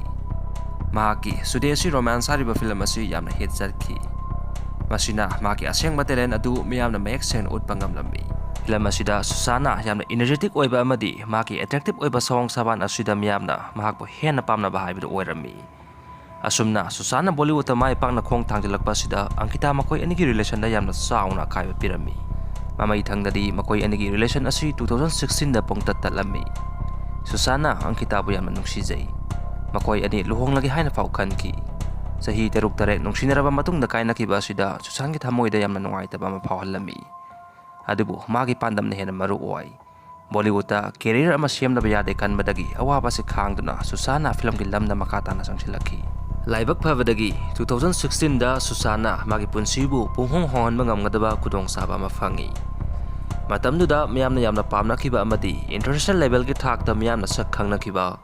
ꯃꯍꯥꯛꯀꯤ ꯁꯨꯗꯦꯁꯤ ꯔꯣꯃꯥꯟꯁ ꯍꯥꯏꯔꯤꯕ ꯐꯤꯂꯝ ꯑꯁꯤ ꯌꯥꯝꯅ hit ꯆꯠꯈꯤ꯫ ꯃꯁꯤꯅ ꯃꯍꯥꯛꯀꯤ ꯑꯁꯦꯡꯕ talent ꯑꯗꯨ ꯃꯤꯌꯥꯝꯅ ꯃꯌꯦꯛ ꯁꯦꯡꯅ ꯎꯠꯄ ꯉꯝꯂꯝꯃꯤ꯫ ꯐꯤꯂꯝ ꯑꯁꯤꯗ ꯁꯨꯁꯥꯟꯅ ꯌꯥꯝꯅ energetic ꯑꯣꯏꯕ ꯑꯃꯗꯤ ꯃꯍꯥꯛꯀꯤ attractive ꯑꯣꯏꯕ ꯁꯑꯣꯡ ꯁꯥꯕꯥꯟ ꯑꯁꯤꯗ ꯃꯤꯌꯥꯝꯅ ꯃꯍꯥꯛꯄꯨ ꯍꯦꯟꯅ ꯄꯥꯝꯅꯕ ꯍꯥꯏꯕꯗꯨ ꯑꯣꯏꯔꯝꯃꯤ꯫ ꯑꯁꯨꯝꯅ ꯁꯨꯁꯥꯟꯅ ꯕꯣꯂꯤꯋꯨꯗꯇ ꯃꯥꯏ ꯄꯥꯛꯅ ꯈꯣꯡ ꯊꯥꯡꯖꯤꯜꯂꯛꯄ ꯑꯁꯤꯗ ꯑꯪꯀꯤꯇꯥ ꯃꯈꯣꯏ ꯑꯅꯤꯒꯤ relationꯗ ꯌꯥꯝꯅ ꯆꯥꯎꯅ ꯑꯀꯥꯏꯕ ꯄꯤꯔꯝꯃꯤ꯫ ꯃꯃꯩ ꯊꯪꯗꯗꯤ ꯃꯈꯣꯏ ꯑꯅꯤꯒꯤ relation ꯑꯁꯤ two thousand sixteenꯗ ꯄꯨꯡꯇꯠ ꯇꯠꯂꯝꯃꯤ꯫ ꯁꯨꯁꯥꯟꯅ ꯑꯪꯀꯤꯇꯥꯕꯨ ꯌꯥꯝꯅ ꯅꯨꯡꯁꯤꯖꯩ꯫ ꯃꯈꯣꯏ ꯑꯅꯤ ꯂꯨꯍꯣꯡꯂꯒꯦ ꯍꯥꯏꯅ ꯐꯥꯎ ꯈꯟꯈꯤ꯫ ꯆꯍꯤ ꯇꯔꯨꯛ ꯇꯔꯦꯠ ꯅꯨꯡꯁꯤꯅꯔꯕ ꯃꯇꯨꯡꯗ ꯀꯥꯏꯅꯈꯤꯕ ꯑꯁꯤꯗ ꯁꯨꯁꯥꯟꯒꯤ ꯊꯃꯣꯏꯗ ꯌꯥꯝꯅ ꯅꯨꯡꯉꯥꯏꯇꯕ ꯑꯃ ꯐꯥꯎꯍꯜꯂꯝꯃꯤ꯫ ꯑꯗꯨꯕꯨ ꯃꯥꯒꯤ ꯄꯥꯟꯗꯝꯅ ꯍꯦꯟꯅ ꯃꯔꯨ ꯑꯣꯏ꯫ ꯕꯣꯂꯤꯋꯨꯗꯇ career ꯑꯃ ꯁꯦꯝꯗꯕ ꯌꯥꯗꯦ ꯈꯟꯕꯗꯒꯤ ꯑꯋꯥꯕ ꯑꯁꯤ ꯈꯥꯡꯗꯨꯅ ꯁꯨꯁꯥꯟꯅ ꯐꯤꯂꯝꯒꯤ ꯂꯝꯗ ꯃꯈꯥ ꯇꯥꯅ ꯆꯪꯁꯤꯜꯂꯛꯈꯤ꯫ ꯂꯥꯏꯕꯛ ꯐꯕꯗꯒꯤ two thousand sixteenꯗ ꯁꯨꯁꯥꯟꯅ ꯃꯥꯒꯤ ꯄꯨꯟꯁꯤꯕꯨ ꯄꯨꯡꯍꯣꯡ ꯍꯣꯡꯍꯟꯕ ꯉꯝꯒꯗꯕ ꯈꯨꯗꯣꯡꯆꯥꯕ ꯑꯃ ꯐꯪꯉꯤ꯫ ꯃꯇꯝꯗꯨꯗ ꯃꯤꯌꯥꯝꯅ ꯌꯥꯝꯅ ꯄꯥꯝꯅꯈꯤꯕ ꯑꯃꯗꯤ international levelꯒꯤ ꯊꯥꯛꯇ ꯃꯤꯌꯥꯝꯅ ꯁꯛ ꯈꯪꯅꯈꯤꯕ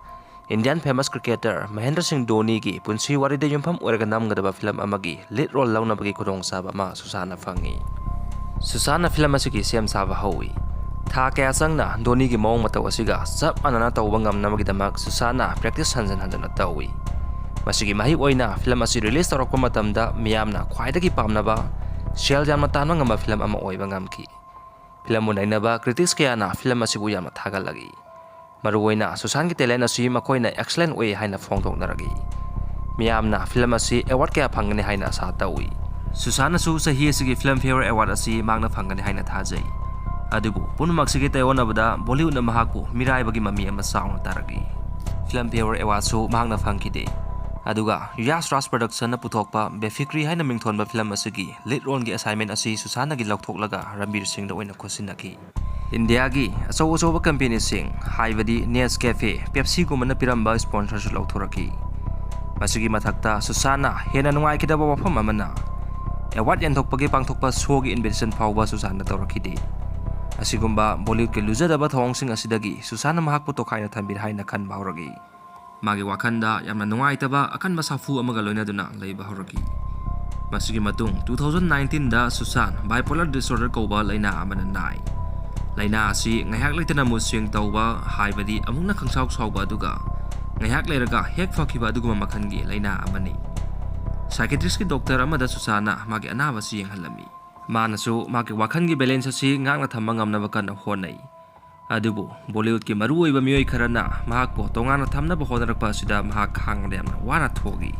Indian famous cricketer ꯃꯍꯦꯟꯗ꯭ꯔ ꯁꯤꯡ ꯙꯣꯅꯤꯒꯤ ꯄꯨꯟꯁꯤ ꯋꯥꯔꯤꯗ ꯌꯨꯝꯐꯝ ꯑꯣꯏꯔꯒ ꯅꯝꯒꯗꯕ ꯐꯤꯂꯝ ꯑꯃꯒꯤ lead role ꯂꯧꯅꯕꯒꯤ ꯈꯨꯗꯣꯡꯆꯥꯕ ꯑꯃ ꯁꯨꯁꯥꯟꯅ ꯐꯪꯉꯤ꯫ ꯁꯨꯁꯥꯟꯅ ꯐꯤꯂꯝ ꯑꯁꯤꯒꯤ ꯁꯦꯝ ꯁꯥꯕ ꯍꯧꯏ꯫ ꯊꯥ ꯀꯌꯥ ꯆꯪꯅ ꯙꯣꯅꯤꯒꯤ ꯃꯑꯣꯡ ꯃꯇꯧ ꯑꯁꯤꯒ ꯆꯞ ꯃꯥꯟꯅꯅ ꯇꯧꯕ ꯉꯝꯅꯕꯒꯤꯗꯃꯛ ꯁꯨꯁꯥꯟꯅ practice ꯍꯟꯖꯤꯟ ꯍꯟꯖꯤꯟꯅ ꯇꯧꯏ꯫ ꯃꯁꯤꯒꯤ ꯃꯍꯩ ꯑꯣꯏꯅ ꯐꯤꯂꯝ ꯑꯁꯤ release ꯇꯧꯔꯛꯄ ꯃꯇꯝꯗ ꯃꯤꯌꯥꯝꯅ ꯈ꯭ꯋꯥꯏꯗꯒꯤ ꯄꯥꯝꯅꯕ, ꯁꯦꯜ ꯌꯥꯝꯅ ꯇꯥꯟꯕ ꯉꯝꯕ ꯐꯤꯂꯝ ꯑꯃ ꯑꯣꯏꯕ ꯉꯝꯈꯤ꯫ ꯐꯤꯂꯝꯕꯨ ꯅꯩꯅꯕ critics ꯀꯌꯥꯅ ꯐꯤꯂꯝ ꯑꯁꯤꯕꯨ ꯌꯥꯝꯅ ꯊꯥꯒꯠꯂꯛꯏ꯫ ꯃꯔꯨꯑꯣꯏꯅ ꯁꯨꯁꯥꯟꯒꯤ talent ꯑꯁꯤ ꯃꯈꯣꯏꯅ excellent ꯑꯣꯏ ꯍꯥꯏꯅ ꯐꯣꯡꯗꯣꯛꯅꯔꯛꯏ꯫ ꯃꯤꯌꯥꯝꯅ ꯐꯤꯂꯝ ꯑꯁꯤ award ꯀꯌꯥ ꯐꯪꯒꯅꯤ ꯍꯥꯏꯅ ꯑꯁꯥ ꯇꯧꯏ꯫ ꯁꯨꯁꯥꯟꯅꯁꯨ ꯆꯍꯤ ꯑꯁꯤꯒꯤ Filmfare Award ꯑꯁꯤ ꯃꯍꯥꯛꯅ ꯐꯪꯒꯅꯤ ꯍꯥꯏꯅ ꯊꯥꯖꯩ꯫ ꯑꯗꯨꯕꯨ ꯄꯨꯝꯅꯃꯛꯁꯤꯒꯤ ꯇꯥꯏꯑꯣꯟꯅꯕꯗ ꯕꯣꯂꯤꯋꯨꯗꯅ ꯃꯍꯥꯛꯄꯨ ꯃꯤꯔꯥꯏꯕꯒꯤ ꯃꯃꯤ ꯑꯃ ꯆꯥꯎꯅ ꯇꯥꯔꯛꯏ꯫ Filmfare Awardꯁꯨ ꯃꯍꯥꯛꯅ ꯐꯪꯈꯤꯗꯦ꯫ ꯑꯗꯨꯒ ꯌꯥꯁ ꯔꯥꯖ ꯄ꯭ꯔꯗꯛꯁꯟꯅ ꯄꯨꯊꯣꯛꯄ ꯕꯦꯐꯤꯀ꯭ꯔꯤ ꯍꯥꯏꯅ ꯃꯤꯡꯊꯣꯟꯕ ꯐꯤꯂꯝ ꯑꯁꯤꯒꯤ ꯂꯤꯗ ꯔꯣꯜꯒꯤ ꯑꯦꯁꯥꯏꯟꯃꯦꯟ ꯑꯁꯤ ꯁꯨꯁꯥꯟꯅꯒꯤ ꯂꯧꯊꯣꯛꯂꯒ ꯔꯟꯕꯤꯔ ꯁꯤꯡꯗ ꯑꯣꯏꯅ ꯈꯨꯠꯁꯤꯟꯅꯈꯤ꯫ ꯏꯟꯗꯤꯌꯥꯒꯤ ꯑꯆꯧ ꯑꯆꯧꯕ ꯀꯝꯄꯦꯅꯤꯁꯤꯡ, ꯍꯥꯏꯕꯗꯤ ꯅꯦꯁꯀꯦꯐꯦ, ꯄꯦꯞꯁꯤꯒꯨꯝꯕꯅ ꯄꯤꯔꯝꯕ ꯁ꯭ꯄꯣꯟꯁꯔꯁꯨ ꯂꯧꯊꯣꯔꯛꯈꯤ꯫ ꯃꯁꯤꯒꯤ ꯃꯊꯛꯇ ꯁꯨꯁꯥꯟꯅ ꯍꯦꯟꯅ ꯅꯨꯡꯉꯥꯏꯈꯤꯗꯕ ꯋꯥꯐꯝ ꯑꯃꯅ, ꯑꯦꯋꯥꯔꯗ ꯌꯦꯟꯊꯣꯛꯄꯒꯤ ꯄꯥꯡꯊꯣꯛꯄ ꯁꯣꯒꯤ ꯏꯟꯚꯤꯇꯦꯁꯟ ꯐꯥꯎꯕ ꯁꯨꯁꯥꯟꯅ ꯇꯧꯔꯛꯈꯤꯗꯦ꯫ ꯑꯁꯤꯒꯨꯝꯕ ꯕꯣꯂꯤꯋꯨꯗꯀꯤ ꯂꯨꯖꯗꯕ ꯊꯧꯑꯣꯡꯁꯤꯡ ꯑꯁꯤꯗꯒꯤ ꯁꯨꯁꯥꯟꯅ ꯃꯍꯥꯛꯄꯨ ꯇꯣꯈꯥꯏꯅ ꯊꯝꯕꯤꯔꯦ ꯍꯥꯏꯅ ꯈꯟꯕ ꯍꯧꯔꯛꯏ꯫ ꯃꯥꯒꯤ ꯋꯥꯈꯜꯗ ꯌꯥꯝꯅ ꯅꯨꯡꯉꯥꯏꯇꯕ ꯑꯀꯟꯕ ꯁꯥꯐꯨ ꯑꯃꯒ ꯂꯣꯏꯅꯗꯨꯅ ꯂꯩꯕ ꯍꯧꯔꯛꯈꯤ꯫ ꯃꯁꯤꯒꯤ ꯃꯇꯨꯡ two thousand nineteenꯗ ꯁꯨꯁꯥꯟ bipolar disorder ꯀꯧꯕ ꯂꯥꯏꯅꯥ ꯑꯃꯅ ꯅꯥꯏ꯫ ꯂꯥꯏꯅꯥ ꯑꯁꯤ ꯉꯥꯏꯍꯥꯛ ꯂꯩꯇꯅ mood swing ꯇꯧꯕ, ꯍꯥꯏꯕꯗꯤ ꯑꯃꯨꯛꯅ ꯈꯪꯁꯥꯎ ꯁꯥꯎꯕ ꯑꯗꯨꯒ ꯉꯥꯏꯍꯥꯛ ꯂꯩꯔꯒ ꯍꯦꯛ ꯐꯈꯤꯕ ꯑꯗꯨꯒꯨꯝꯕ ꯃꯈꯜꯒꯤ ꯂꯥꯏꯅꯥ ꯑꯃꯅꯤ꯫ Psychiatristꯀꯤ ꯗꯣꯛꯇꯔ ꯑꯃꯗ ꯁꯨꯁꯥꯟꯅ ꯃꯥꯒꯤ ꯑꯅꯥꯕ ꯑꯁꯤ ꯌꯦꯡꯍꯜꯂꯝꯃꯤ꯫ ꯃꯥꯅꯁꯨ ꯃꯥꯒꯤ ꯋꯥꯈꯜꯒꯤ balance ꯑꯁꯤ ꯉꯥꯛꯅ ꯊꯝꯕ ꯉꯝꯅꯕ ꯀꯟꯅ ꯍꯣꯠꯅꯩ꯫ ꯑꯗꯨꯕꯨ ꯕꯣꯂꯤꯋꯨꯗꯀꯤ ꯃꯔꯨꯑꯣꯏꯕ ꯃꯤꯑꯣꯏ ꯈꯔꯅ ꯃꯍꯥꯛꯄꯨ ꯇꯣꯉꯥꯟꯅ ꯊꯝꯅꯕ ꯍꯣꯠꯅꯔꯛꯄ ꯑꯁꯤꯗ ꯃꯍꯥꯛ ꯈꯥꯡꯕꯗ ꯌꯥꯝꯅ ꯋꯥꯅ ꯊꯣꯛꯏ꯫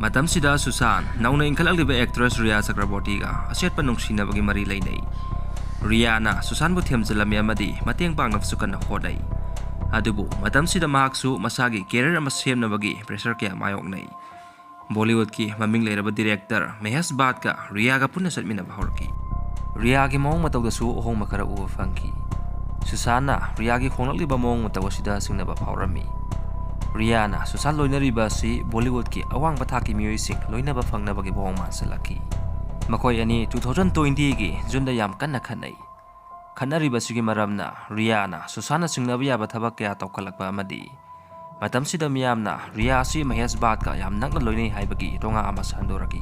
ꯃꯇꯝꯁꯤꯗ ꯁꯨꯁꯥꯟ ꯅꯧꯅ ꯏꯟꯈꯠꯂꯛꯂꯤꯕ actress ꯔꯤꯌꯥ ꯆꯀ꯭ꯔꯕꯣꯔꯇꯤꯒ ꯑꯆꯦꯠꯄ ꯅꯨꯡꯁꯤꯅꯕꯒꯤ ꯃꯔꯤ ꯂꯩꯅꯩ꯫ ꯔꯤꯌꯥꯅ ꯁꯨꯁꯥꯟꯕꯨ ꯊꯦꯝꯖꯤꯜꯂꯝꯃꯤ ꯑꯃꯗꯤ ꯃꯇꯦꯡ ꯄꯥꯡꯅꯕꯁꯨ ꯀꯟꯅ ꯍꯣꯠꯅꯩ꯫ ꯑꯗꯨꯕꯨ ꯃꯇꯝꯁꯤꯗ ꯃꯍꯥꯛꯁꯨ ꯃꯁꯥꯒꯤ career ꯑꯃ ꯁꯦꯝꯅꯕꯒꯤ pressure ꯀꯌꯥ ꯃꯥꯌꯣꯛꯅꯩ꯫ ꯕꯣꯂꯤꯋꯨꯗꯀꯤ ꯃꯃꯤꯡ ꯂꯩꯔꯕ director ꯃꯍꯦꯁ ꯚꯥꯠꯀ ꯔꯤꯌꯥꯒ ꯄꯨꯟꯅ ꯆꯠꯃꯤꯟꯅꯕ ꯍꯧꯔꯛꯈꯤ꯫ ꯔꯤꯌꯥꯒꯤ ꯃꯑꯣꯡ ꯃꯇꯧꯗꯁꯨ ꯑꯍꯣꯡꯕ ꯈꯔ ꯎꯕ ꯐꯪꯈꯤ꯫ ꯁꯨꯁꯥꯟꯅ ꯔꯤꯌꯥꯒꯤ ꯍꯣꯡꯂꯛꯂꯤꯕ ꯃꯑꯣꯡ ꯃꯇꯧ ꯑꯁꯤꯗ ꯆꯤꯡꯅꯕ ꯐꯥꯎꯔꯝꯃꯤ꯫ ꯔꯤꯌꯥꯅ ꯁꯨꯁꯥꯟ ꯂꯣꯏꯅꯔꯤꯕ ꯑꯁꯤ ꯕꯣꯂꯤꯋꯨꯗꯀꯤ ꯑꯋꯥꯡꯕ ꯊꯥꯛꯀꯤ ꯃꯤꯑꯣꯏꯁꯤꯡ ꯂꯣꯏꯅꯕ ꯐꯪꯅꯕꯒꯤ ꯃꯑꯣꯡ ꯃꯥꯟꯁꯤꯜꯂꯛꯈꯤ꯫ ꯃꯈꯣꯏ ꯑꯅꯤ two thousand twentyꯒꯤ Juneꯗ ꯌꯥꯝ ꯀꯟꯅ ꯈꯠꯅꯩ꯫ ꯈꯠꯅꯔꯤꯕꯁꯤꯒꯤ ꯃꯔꯝꯅ ꯔꯤꯌꯥꯅ ꯁꯨꯁꯥꯟꯅ ꯆꯤꯡꯅꯕ ꯌꯥꯕ ꯊꯕꯛ ꯀꯌꯥ ꯇꯧꯈꯠꯂꯛꯄ ꯑꯃꯗꯤ ꯃꯇꯝꯁꯤꯗ ꯃꯤꯌꯥꯝꯅ ꯔꯤꯌꯥ ꯑꯁꯤ ꯃꯍꯦꯁ ꯚꯥꯠꯀ ꯌꯥꯝ ꯅꯛꯅ ꯂꯣꯏꯅꯩ ꯍꯥꯏꯕꯒꯤ ꯇꯣꯉꯥ ꯑꯃ ꯁꯟꯗꯣꯔꯛꯏ꯫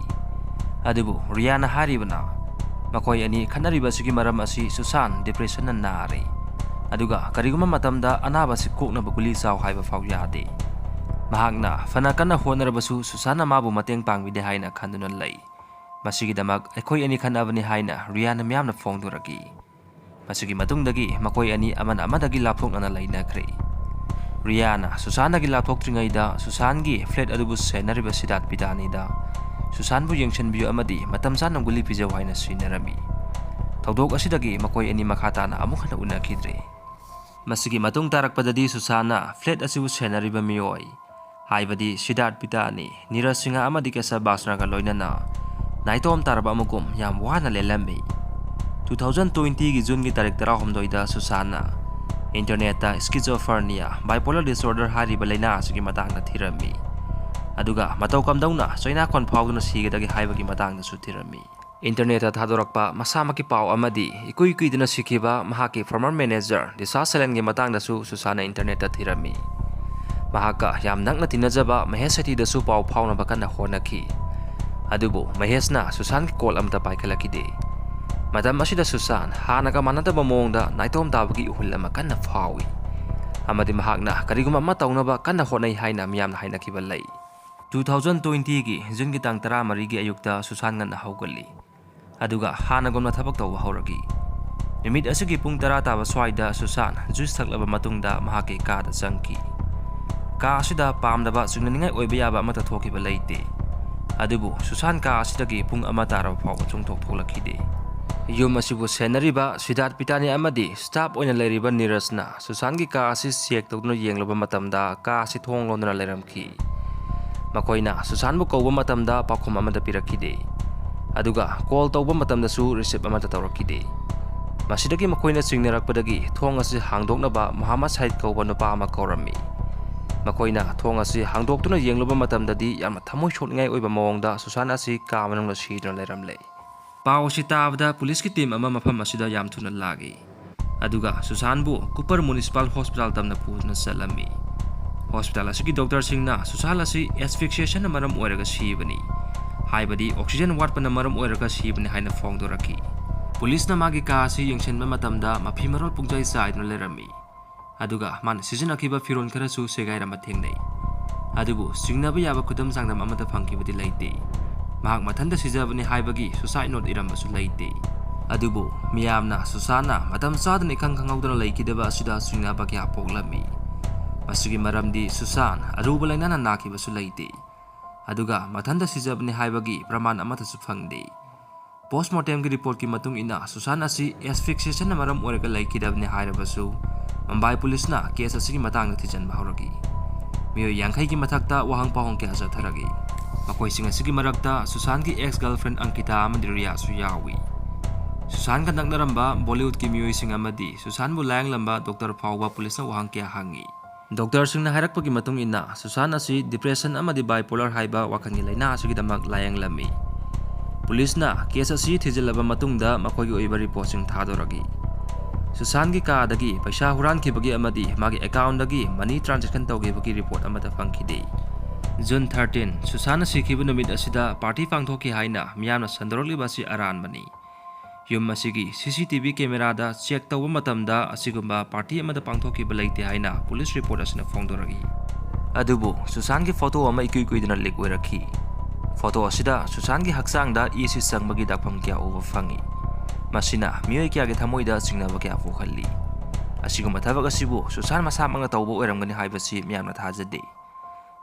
ꯑꯗꯨꯕꯨ ꯔꯤꯌꯥꯅ ꯍꯥꯏꯔꯤꯕꯅ, ꯃꯈꯣꯏ ꯑꯅꯤ ꯈꯠꯅꯔꯤꯕꯁꯤꯒꯤ ꯃꯔꯝ ꯑꯁꯤ ꯁꯨꯁꯥꯟ depressionꯅ ꯅꯥꯔꯦ, ꯑꯗꯨꯒ ꯀꯔꯤꯒꯨꯝꯕ ꯃꯇꯝꯗ ꯑꯅꯥꯕ ꯑꯁꯤ ꯀꯣꯛꯅꯕ ꯒꯨꯂꯤ ꯆꯥꯎ ꯍꯥꯏꯕ ꯐꯥꯎ ꯌꯥꯗꯦ꯫ ꯃꯍꯥꯛꯅ ꯐꯅ ꯀꯟꯅ ꯍꯣꯠꯅꯔꯕꯁꯨ ꯁꯨꯁꯥꯟꯅ ꯃꯥꯕꯨ ꯃꯇꯦꯡ ꯄꯥꯡꯕꯤꯗꯦ ꯍꯥꯏꯅ ꯈꯟꯗꯨꯅ ꯂꯩ꯫ ꯃꯁꯤꯒꯤꯗꯃꯛ ꯑꯩꯈꯣꯏ ꯑꯅꯤ ꯈꯠꯅꯕꯅꯤ ꯍꯥꯏꯅ ꯔꯤꯌꯥꯅ ꯃꯤꯌꯥꯝꯅ ꯐꯣꯡꯗꯣꯔꯛꯏ꯫ ꯃꯁꯤꯒꯤ ꯃꯇꯨꯡꯗꯒꯤ ꯃꯈꯣꯏ ꯑꯅꯤ ꯑꯃꯅ ꯑꯃꯗꯒꯤ ꯂꯥꯞꯊꯣꯛꯅꯅ ꯂꯩꯅꯈ꯭ꯔꯦ꯫ ꯔꯤꯌꯥꯅ ꯁꯨꯁꯥꯟꯗꯒꯤ ꯂꯥꯞꯊꯣꯛꯇ꯭ꯔꯤꯉꯩꯗ ꯁꯨꯁꯥꯟꯒꯤ flat ꯑꯗꯨꯕꯨ ꯁꯦꯟꯅꯔꯤꯕ ꯁꯤꯗꯥꯠ ꯄꯤꯗꯥꯅꯤꯗ ꯁꯨꯁꯥꯟꯕꯨ ꯌꯦꯡꯁꯤꯟꯕꯤꯌꯨ ꯑꯃꯗꯤ ꯃꯇꯝ ꯆꯥꯅ ꯒꯨꯂꯤ ꯄꯤꯖꯧ ꯍꯥꯏꯅ ꯁꯤꯟꯅꯔꯝꯃꯤ꯫ ꯊꯧꯗꯣꯛ ꯑꯁꯤꯗꯒꯤ ꯃꯈꯣꯏ ꯑꯅꯤ ꯃꯈꯥ ꯇꯥꯅ ꯑꯃꯨꯛ ꯍꯟꯅ ꯎꯅꯈꯤꯗ꯭ꯔꯦ꯫ ꯃꯁꯤꯒꯤ ꯃꯇꯨꯡ ꯇꯥꯔꯛꯄꯗꯗꯤ ꯁꯨꯁꯥꯟꯅ flat ꯑꯁꯤꯕꯨ ꯁꯦꯟꯅꯔꯤꯕ ꯃꯤꯑꯣꯏ ꯍꯥꯏꯕꯗꯤ ꯁꯤꯗꯥꯔꯠ ꯄꯤꯇꯥꯅꯤ ꯅꯤꯔꯖ ꯁꯤꯡꯍ ꯑꯃꯗꯤ ꯀꯦꯁꯕ ꯕꯥꯁꯅꯥꯒ ꯂꯣꯏꯅꯅ ꯅꯥꯏꯇꯣꯝ ꯇꯥꯔꯕ ꯑꯃꯒꯨꯝ ꯌꯥꯝ ꯋꯥꯅ ꯂꯦꯜꯂꯝꯃꯤ꯫ Two thousand twenty ꯒꯤ June ꯒꯤ ꯇꯥꯔꯤꯛ ꯇꯔꯥꯍꯨꯝꯗꯣꯏꯗ ꯁꯨꯁꯥꯟꯅ internet ꯇ schizophrenia, bipolar disorder ꯍꯥꯏꯔꯤꯕ ꯂꯥꯏꯅꯥ ꯑꯁꯤꯒꯤ ꯃꯇꯥꯡꯗ ꯊꯤꯔꯝꯃꯤ꯫ ꯑꯗꯨꯒ ꯃꯇꯧ ꯀꯝꯗꯧꯅ ꯆꯩꯅꯥꯈꯣꯟ ꯐꯥꯎꯗꯨꯅ ꯁꯤꯒꯗꯒꯦ ꯍꯥꯏꯕꯒꯤ ꯃꯇꯥꯡꯗꯁꯨ ꯊꯤꯔꯝꯃꯤ꯫ Internet ꯇ ꯊꯥꯗꯣꯔꯛꯄ ꯃꯁꯥꯃꯛꯀꯤ ꯄꯥꯎ ꯑꯃꯗꯤ ꯏꯀꯨꯏ ꯀꯨꯏꯗꯅ ꯁꯤꯈꯤꯕ ꯃꯍꯥꯛꯀꯤ former manager ꯗꯤꯁꯥ ꯁꯦꯂꯦꯟꯒꯤ ꯃꯇꯥꯡꯗꯁꯨ ꯁꯨꯁꯥꯟꯅ internet ꯇ ꯊꯤꯔꯝꯃꯤ꯫ ꯃꯍꯥꯛꯀ ꯌꯥꯝ ꯅꯛꯅ ꯇꯤꯟꯅꯖꯕ ꯃꯍꯦꯁ ꯁꯦꯇꯤꯗꯁꯨ ꯄꯥꯎ ꯐꯥꯎꯅꯕ ꯀꯟꯅ ꯍꯣꯠꯅꯈꯤ꯫ ꯑꯗꯨꯕꯨ ꯃꯍꯦꯁꯅ ꯁꯨꯁꯥꯟꯒꯤ call ꯑꯃꯠꯇ ꯄꯥꯏꯈꯠꯂꯛꯈꯤꯗꯦ꯫ ꯃꯇꯝ ꯑꯁꯤꯗ ꯁꯨꯁꯥꯟ ꯍꯥꯟꯅꯒ ꯃꯥꯟꯅꯗꯕ ꯃꯑꯣꯡꯗ ꯅꯥꯏꯇꯣꯝ ꯇꯥꯕꯒꯤ ꯏꯍꯨꯜ ꯑꯃ ꯀꯟꯅ ꯐꯥꯎꯏ꯫ ꯑꯃꯗꯤ ꯃꯍꯥꯛꯅ ꯀꯔꯤꯒꯨꯝꯕ ꯑꯃ ꯇꯧꯅꯕ ꯀꯟꯅ ꯍꯣꯠꯅꯩ ꯍꯥꯏꯅ ꯃꯤꯌꯥꯝꯅ ꯍꯥꯏꯅꯈꯤꯕ ꯂꯩ꯫ Two thousand twenty ꯒꯤ June ꯒꯤ ꯇꯥꯡ ꯇꯔꯥꯃꯔꯤꯒꯤ ꯑꯌꯨꯛꯇ ꯁꯨꯁꯥꯟ ꯉꯟꯅ ꯍꯧꯒꯠꯂꯤ꯫ ꯑꯗꯨꯒ ꯍꯥꯟꯅꯒꯨꯝꯅ ꯊꯕꯛ ꯇꯧꯕ ꯍꯧꯔꯛꯏ꯫ ꯅꯨꯃꯤꯠ ꯑꯁꯤꯒꯤ ꯄꯨꯡ ꯇꯔꯥ ꯇꯥꯕ ꯁ꯭ꯋꯥꯏꯗ ꯁꯨꯁꯥꯟ juice ꯊꯛꯂꯕ ꯃꯇꯨꯡꯗ ꯃꯍꯥꯛꯀꯤ ꯀꯥꯗ ꯆꯪꯈꯤ꯫ ꯀꯥ ꯑꯁꯤꯗ ꯄꯥꯝꯗꯕ ꯆꯤꯡꯅꯅꯤꯡꯉꯥꯏ ꯑꯣꯏꯕ ꯌꯥꯕ ꯑꯃꯠꯇ ꯊꯣꯛꯈꯤꯕ ꯂꯩꯇꯦ꯫ ꯑꯗꯨꯕꯨ ꯁꯨꯁꯥꯟ ꯀꯥ ꯑꯁꯤꯗꯒꯤ ꯄꯨꯡ ꯑꯃ ꯇꯥꯔꯕ ꯐꯥꯎꯕ ꯆꯣꯡꯊꯣꯛ ꯊꯣꯛꯂꯛꯈꯤꯗꯦ꯫ ꯌꯨꯝ ꯑꯁꯤꯕꯨ ꯁꯦꯟꯅꯔꯤꯕ ꯁꯤꯗꯥꯔꯠ ꯄꯤꯇꯥꯅꯤ ꯑꯃꯗꯤ staff ꯑꯣꯏꯅ ꯂꯩꯔꯤꯕ ꯅꯤꯔꯖꯅ ꯁꯨꯁꯥꯟꯒꯤ ꯀꯥ ꯑꯁꯤ check ꯇꯧꯗꯨꯅ ꯌꯦꯡꯂꯨꯕ ꯃꯇꯝꯗ ꯀꯥ ꯑꯁꯤ ꯊꯣꯡ ꯂꯣꯟꯗꯨꯅ ꯂꯩꯔꯝꯈꯤ꯫ ꯃꯈꯣꯏꯅ ꯁꯨꯁꯥꯟꯕꯨ ꯀꯧꯕ ꯃꯇꯝꯗ ꯄꯥꯎꯈꯨꯝ ꯑꯃꯠꯇ ꯄꯤꯔꯛꯈꯤꯗꯦ꯫ ꯑꯗꯨꯒ call ꯇꯧꯕ ꯃꯇꯝꯗꯁꯨ receive ꯑꯃꯠꯇ ꯇꯧꯔꯛꯈꯤꯗꯦ꯫ ꯃꯁꯤꯗꯒꯤ ꯃꯈꯣꯏꯅ ꯆꯤꯡꯅꯔꯛꯄꯗꯒꯤ ꯊꯣꯡ ꯑꯁꯤ ꯍꯥꯡꯗꯣꯛꯅꯕ ꯃꯨꯍꯝꯃꯗ ꯁꯥꯍꯤꯗ ꯀꯧꯕ ꯅꯨꯄꯥ ꯑꯃ ꯀꯧꯔꯝꯃꯤ꯫ ꯃꯈꯣꯏꯅ ꯊꯣꯡ ꯑꯁꯤ ꯍꯥꯡꯗꯣꯛꯇꯨꯅ ꯌꯦꯡꯂꯨꯕ ꯃꯇꯝꯗꯗꯤ ꯌꯥꯝꯅ ꯊꯃꯣꯏ ꯁꯣꯛꯅꯤꯡꯉꯥꯏ ꯑꯣꯏꯕ ꯃꯑꯣꯡꯗ ꯁꯨꯁꯥꯟ ꯑꯁꯤ ꯀꯥ ꯃꯅꯨꯡꯗ ꯁꯤꯗꯨꯅ ꯂꯩꯔꯝꯂꯦ꯫ ꯄꯥꯎ ꯑꯁꯤ ꯇꯥꯕꯗ ꯄꯨꯂꯤꯁꯀꯤ team ꯑꯃ ꯃꯐꯝ ꯑꯁꯤꯗ ꯌꯥꯝ ꯊꯨꯅ ꯂꯥꯛꯏ꯫ ꯑꯗꯨꯒ ꯁꯨꯁꯥꯟꯕꯨ ꯀꯨꯄꯔ Municipal Hospital ꯇꯝꯅ ꯄꯨꯗꯨꯅ ꯆꯠꯂꯝꯃꯤ꯫ Hospital ꯑꯁꯤꯒꯤ doctor ꯁꯤꯡꯅ ꯁꯨꯁꯥꯟ ꯑꯁꯤ asphyxiation ꯅ ꯃꯔꯝ ꯑꯣꯏꯔꯒ ꯁꯤꯕꯅꯤ, ꯍꯥꯏꯕꯗꯤ oxygen ꯋꯥꯠꯄꯅ ꯃꯔꯝ ꯑꯣꯏꯔꯒ ꯁꯤꯕꯅꯤ ꯍꯥꯏꯅ ꯐꯣꯡꯗꯣꯔꯛꯈꯤ꯫ ꯄꯨꯂꯤꯁꯅ ꯃꯥꯒꯤ ꯀꯥ ꯑꯁꯤ ꯌꯦꯡꯁꯤꯟꯕ ꯃꯇꯝꯗ ꯃꯐꯤ ꯃꯔꯣꯜ ꯄꯨꯡꯆꯥꯏ ꯆꯥꯏꯗꯨꯅ ꯂꯩꯔꯝꯃꯤ꯫ ꯑꯗꯨꯒ ꯃꯥꯅ ꯁꯤꯖꯤꯟꯅꯈꯤꯕ ꯐꯤꯔꯣꯜ ꯈꯔꯁꯨ ꯁꯦꯒꯥꯏꯔꯝꯕ ꯊꯦꯡꯅꯩ꯫ ꯑꯗꯨꯕꯨ ꯆꯤꯡꯅꯕ ꯌꯥꯕ ꯈꯨꯗꯝ ꯆꯥꯡꯗꯝ ꯑꯃꯠꯇ ꯐꯪꯈꯤꯕꯗꯤ ꯂꯩꯇꯦ꯫ ꯃꯍꯥꯛ ꯃꯊꯟꯇ ꯁꯤꯖꯕꯅꯤ ꯍꯥꯏꯕꯒꯤ suicide note ꯏꯔꯝꯕꯁꯨ ꯂꯩꯇꯦ꯫ ꯑꯗꯨꯕꯨ ꯃꯤꯌꯥꯝꯅ ꯁꯨꯁꯥꯟꯅ ꯃꯇꯝ ꯆꯥꯗꯅ ꯏꯈꯪ ꯈꯪꯍꯧꯗꯅ ꯂꯩꯈꯤꯗꯕ ꯑꯁꯤꯗ ꯆꯤꯡꯅꯕ ꯀꯌꯥ ꯄꯣꯛꯂꯝꯃꯤ꯫ ꯃꯁꯤꯒꯤ ꯃꯔꯝꯗꯤ ꯁꯨꯁꯥꯟ ꯑꯔꯨꯕ ꯂꯥꯏꯅꯥꯅ ꯅꯥꯈꯤꯕꯁꯨ ꯂꯩꯇꯦ꯫ ꯑꯗꯨꯒ ꯃꯊꯟꯇ ꯁꯤꯖꯕꯅꯤ ꯍꯥꯏꯕꯒꯤ ꯄ꯭ꯔꯃꯥꯟ ꯑꯃꯠꯇꯁꯨ ꯐꯪꯗꯦ꯫ Post mortem ꯒꯤ report ꯀꯤ ꯃꯇꯨꯡ ꯏꯟꯅ ꯁꯨꯁꯥꯟ ꯑꯁꯤ asphyxiation ꯅ ꯃꯔꯝ ꯑꯣꯏꯔꯒ ꯂꯩꯈꯤꯗꯕꯅꯤ ꯍꯥꯏꯔꯕꯁꯨ, ꯃꯨꯝꯕꯥꯏ ꯄꯨꯂꯤꯁꯅ case ꯑꯁꯤꯒꯤ ꯃꯇꯥꯡꯗ ꯊꯤꯖꯤꯟꯕ ꯍꯧꯔꯛꯏ꯫ ꯃꯤꯑꯣꯏ ꯌꯥꯡꯈꯩꯒꯤ ꯃꯊꯛꯇ ꯋꯥꯍꯪ ꯄꯥꯎꯍꯪ ꯀꯌꯥ ꯆꯠꯊꯔꯛꯏ꯫ ꯃꯈꯣꯏꯁꯤꯡ ꯑꯁꯤꯒꯤ ꯃꯔꯛꯇ ꯁꯨꯁꯥꯟꯒꯤ ex girlfriend ꯑꯪꯀꯤꯇꯥ ꯑꯃꯗꯤ ꯔꯤꯌꯥꯁꯨ ꯌꯥꯎꯏ꯫ ꯁꯨꯁꯥꯟꯒ ꯅꯛꯅꯔꯝꯕ ꯕꯣꯂꯤꯋꯨꯗꯀꯤ ꯃꯤꯑꯣꯏꯁꯤꯡ ꯑꯃꯗꯤ ꯁꯨꯁꯥꯟꯕꯨ ꯂꯥꯌꯦꯡꯂꯝꯕ ꯗꯣꯛꯇꯔ ꯐꯥꯎꯕ ꯄꯨꯂꯤꯁꯅ ꯋꯥꯍꯪ ꯀꯌꯥ ꯍꯪꯉꯤ꯫ ꯗꯣꯛꯇꯔꯁꯤꯡꯅ ꯍꯥꯏꯔꯛꯄꯒꯤ ꯃꯇꯨꯡ ꯏꯟꯅ, ꯁꯨꯁꯥꯟ ꯑꯁꯤ depression ꯑꯃꯗꯤ bipolar ꯍꯥꯏꯕ ꯋꯥꯈꯜꯒꯤ ꯂꯥꯏꯅꯥ ꯑꯁꯤꯒꯤꯗꯃꯛ ꯂꯥꯌꯦꯡꯂꯝꯃꯤ꯫ ꯄꯨꯂꯤꯁꯅ case ꯑꯁꯤ ꯊꯤꯖꯤꯜꯂꯕ ꯃꯇꯨꯡꯗ ꯃꯈꯣꯏꯒꯤ ꯑꯣꯏꯕ reportꯁꯤꯡ ꯊꯥꯗꯣꯔꯛꯏ꯫ ꯁꯨꯁꯥꯟꯒꯤ ꯀꯥꯗꯒꯤ ꯄꯩꯁꯥ ꯍꯨꯔꯥꯟꯈꯤꯕꯒꯤ ꯑꯃꯗꯤ ꯃꯥꯒꯤ accountꯗꯒꯤ money transaction ꯇꯧꯈꯤꯕꯒꯤ report ꯑꯃꯠꯇ ꯐꯪꯈꯤꯗꯦ꯫ June thirteen, ꯁꯨꯁꯥꯟꯅ ꯁꯤꯈꯤꯕ ꯅꯨꯃꯤꯠ ꯑꯁꯤꯗ party ꯄꯥꯡꯊꯣꯛꯈꯤ ꯍꯥꯏꯅ ꯃꯤꯌꯥꯝꯅ ꯁꯟꯗꯣꯔꯛꯂꯤꯕ ꯑꯁꯤ ꯑꯔꯥꯟꯕꯅꯤ꯫ ꯌꯨꯝ ꯑꯁꯤꯒꯤ CCTV cameraꯗ check ꯇꯧꯕ ꯃꯇꯝꯗ ꯑꯁꯤꯒꯨꯝꯕ party ꯑꯃꯗ ꯄꯥꯡꯊꯣꯛꯈꯤꯕ ꯂꯩꯇꯦ ꯍꯥꯏꯅ police report ꯑꯁꯤꯅ ꯐꯣꯡꯗꯣꯔꯛꯏ꯫ ꯑꯗꯨꯕꯨ ꯁꯨꯁꯥꯟꯒꯤ photo ꯑꯃ ꯏꯀꯨꯏ ꯀꯨꯏꯗꯅ leak ꯑꯣꯏꯔꯛꯈꯤ꯫ Photo ꯑꯁꯤꯗ ꯁꯨꯁꯥꯟꯒꯤ ꯍꯛꯆꯥꯡꯗ ꯏꯁꯤ ꯆꯪꯕꯒꯤ ꯗꯥꯛꯐꯝ ꯀꯌꯥ ꯎꯕ ꯐꯪꯏ꯫ ꯃꯁꯤꯅ ꯃꯤꯑꯣꯏ ꯀꯌꯥꯒꯤ ꯊꯃꯣꯏꯗ ꯆꯤꯡꯅꯕ ꯀꯌꯥ ꯄꯣꯛꯍꯜꯂꯤ꯫ ꯑꯁꯤꯒꯨꯝꯕ ꯊꯕꯛ ꯑꯁꯤꯕꯨ ꯁꯨꯁꯥꯟ ꯃꯁꯥꯃꯛꯅ ꯇꯧꯕ ꯑꯣꯏꯔꯝꯒꯅꯤ ꯍꯥꯏꯕꯁꯤ ꯃꯤꯌꯥꯝꯅ ꯊꯥꯖꯗꯦ꯫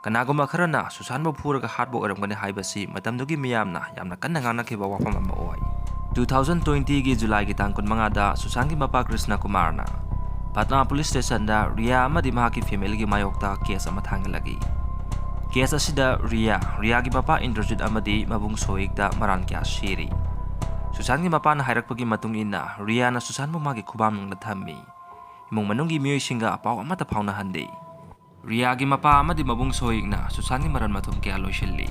ꯀꯅꯥꯒꯨꯝꯕ ꯈꯔꯅ ꯁꯨꯁꯥꯟꯕꯨ ꯐꯨꯔꯒ ꯍꯥꯠꯄ ꯑꯣꯏꯔꯝꯒꯅꯤ ꯍꯥꯏꯕꯁꯤ ꯃꯇꯝꯗꯨꯒꯤ ꯃꯤꯌꯥꯝꯅ ꯌꯥꯝꯅ ꯀꯟꯅ ꯉꯥꯡꯅꯈꯤꯕ ꯋꯥꯐꯝ ꯑꯃ ꯑꯣꯏ꯫ Two thousand twentyꯒꯤ Julyꯒꯤ ꯇꯥꯡ ꯀꯨꯟꯃꯉꯥꯗ ꯁꯨꯁꯥꯟꯒꯤ ꯃꯄꯥ ꯀ꯭ꯔꯤꯁꯅ ꯀꯨꯃꯥꯔꯅ ꯄꯠꯅꯥ police stationꯗ ꯔꯤꯌꯥ ꯑꯃꯗꯤ ꯃꯍꯥꯛꯀꯤ familyꯒꯤ ꯃꯥꯌꯣꯛꯇ case ꯑꯃ ꯊꯥꯡꯒꯠꯂꯛꯏ꯫ Case ꯑꯁꯤꯗ ꯔꯤꯌꯥ, ꯔꯤꯌꯥꯒꯤ ꯃꯄꯥ ꯏꯟꯗ꯭ꯔꯖꯤꯠ ꯑꯃꯗꯤ ꯃꯕꯨꯡ ꯁꯣꯍꯤꯛꯇ ꯃꯔꯥꯜ ꯀꯌꯥ ꯁꯤꯔꯤ꯫ ꯁꯨꯁꯥꯟꯒꯤ ꯃꯄꯥꯅ ꯍꯥꯏꯔꯛꯄꯒꯤ ꯃꯇꯨꯡ ꯏꯟꯅ, ꯔꯤꯌꯥꯅ ꯁꯨꯁꯥꯟꯕꯨ ꯃꯥꯒꯤ ꯈꯨꯕꯥꯛꯅꯨꯡꯗ ꯊꯝꯃꯤ꯫ ꯏꯃꯨꯡ ꯃꯅꯨꯡꯒꯤ ꯃꯤꯑꯣꯏꯁꯤꯡꯒ ꯄꯥꯎ ꯑꯃꯠꯇ ꯐꯥꯎꯅꯍꯟꯗꯦ꯫ ꯔꯤꯌꯥꯒꯤ ꯃꯄꯥ ꯑꯃꯗꯤ ꯃꯕꯨꯡ ꯁꯣꯍꯤꯛꯅ ꯁꯨꯁꯥꯟꯒꯤ ꯃꯔꯟ ꯃꯊꯨꯝ ꯀꯌꯥ ꯂꯣꯏꯁꯤꯜꯂꯤ꯫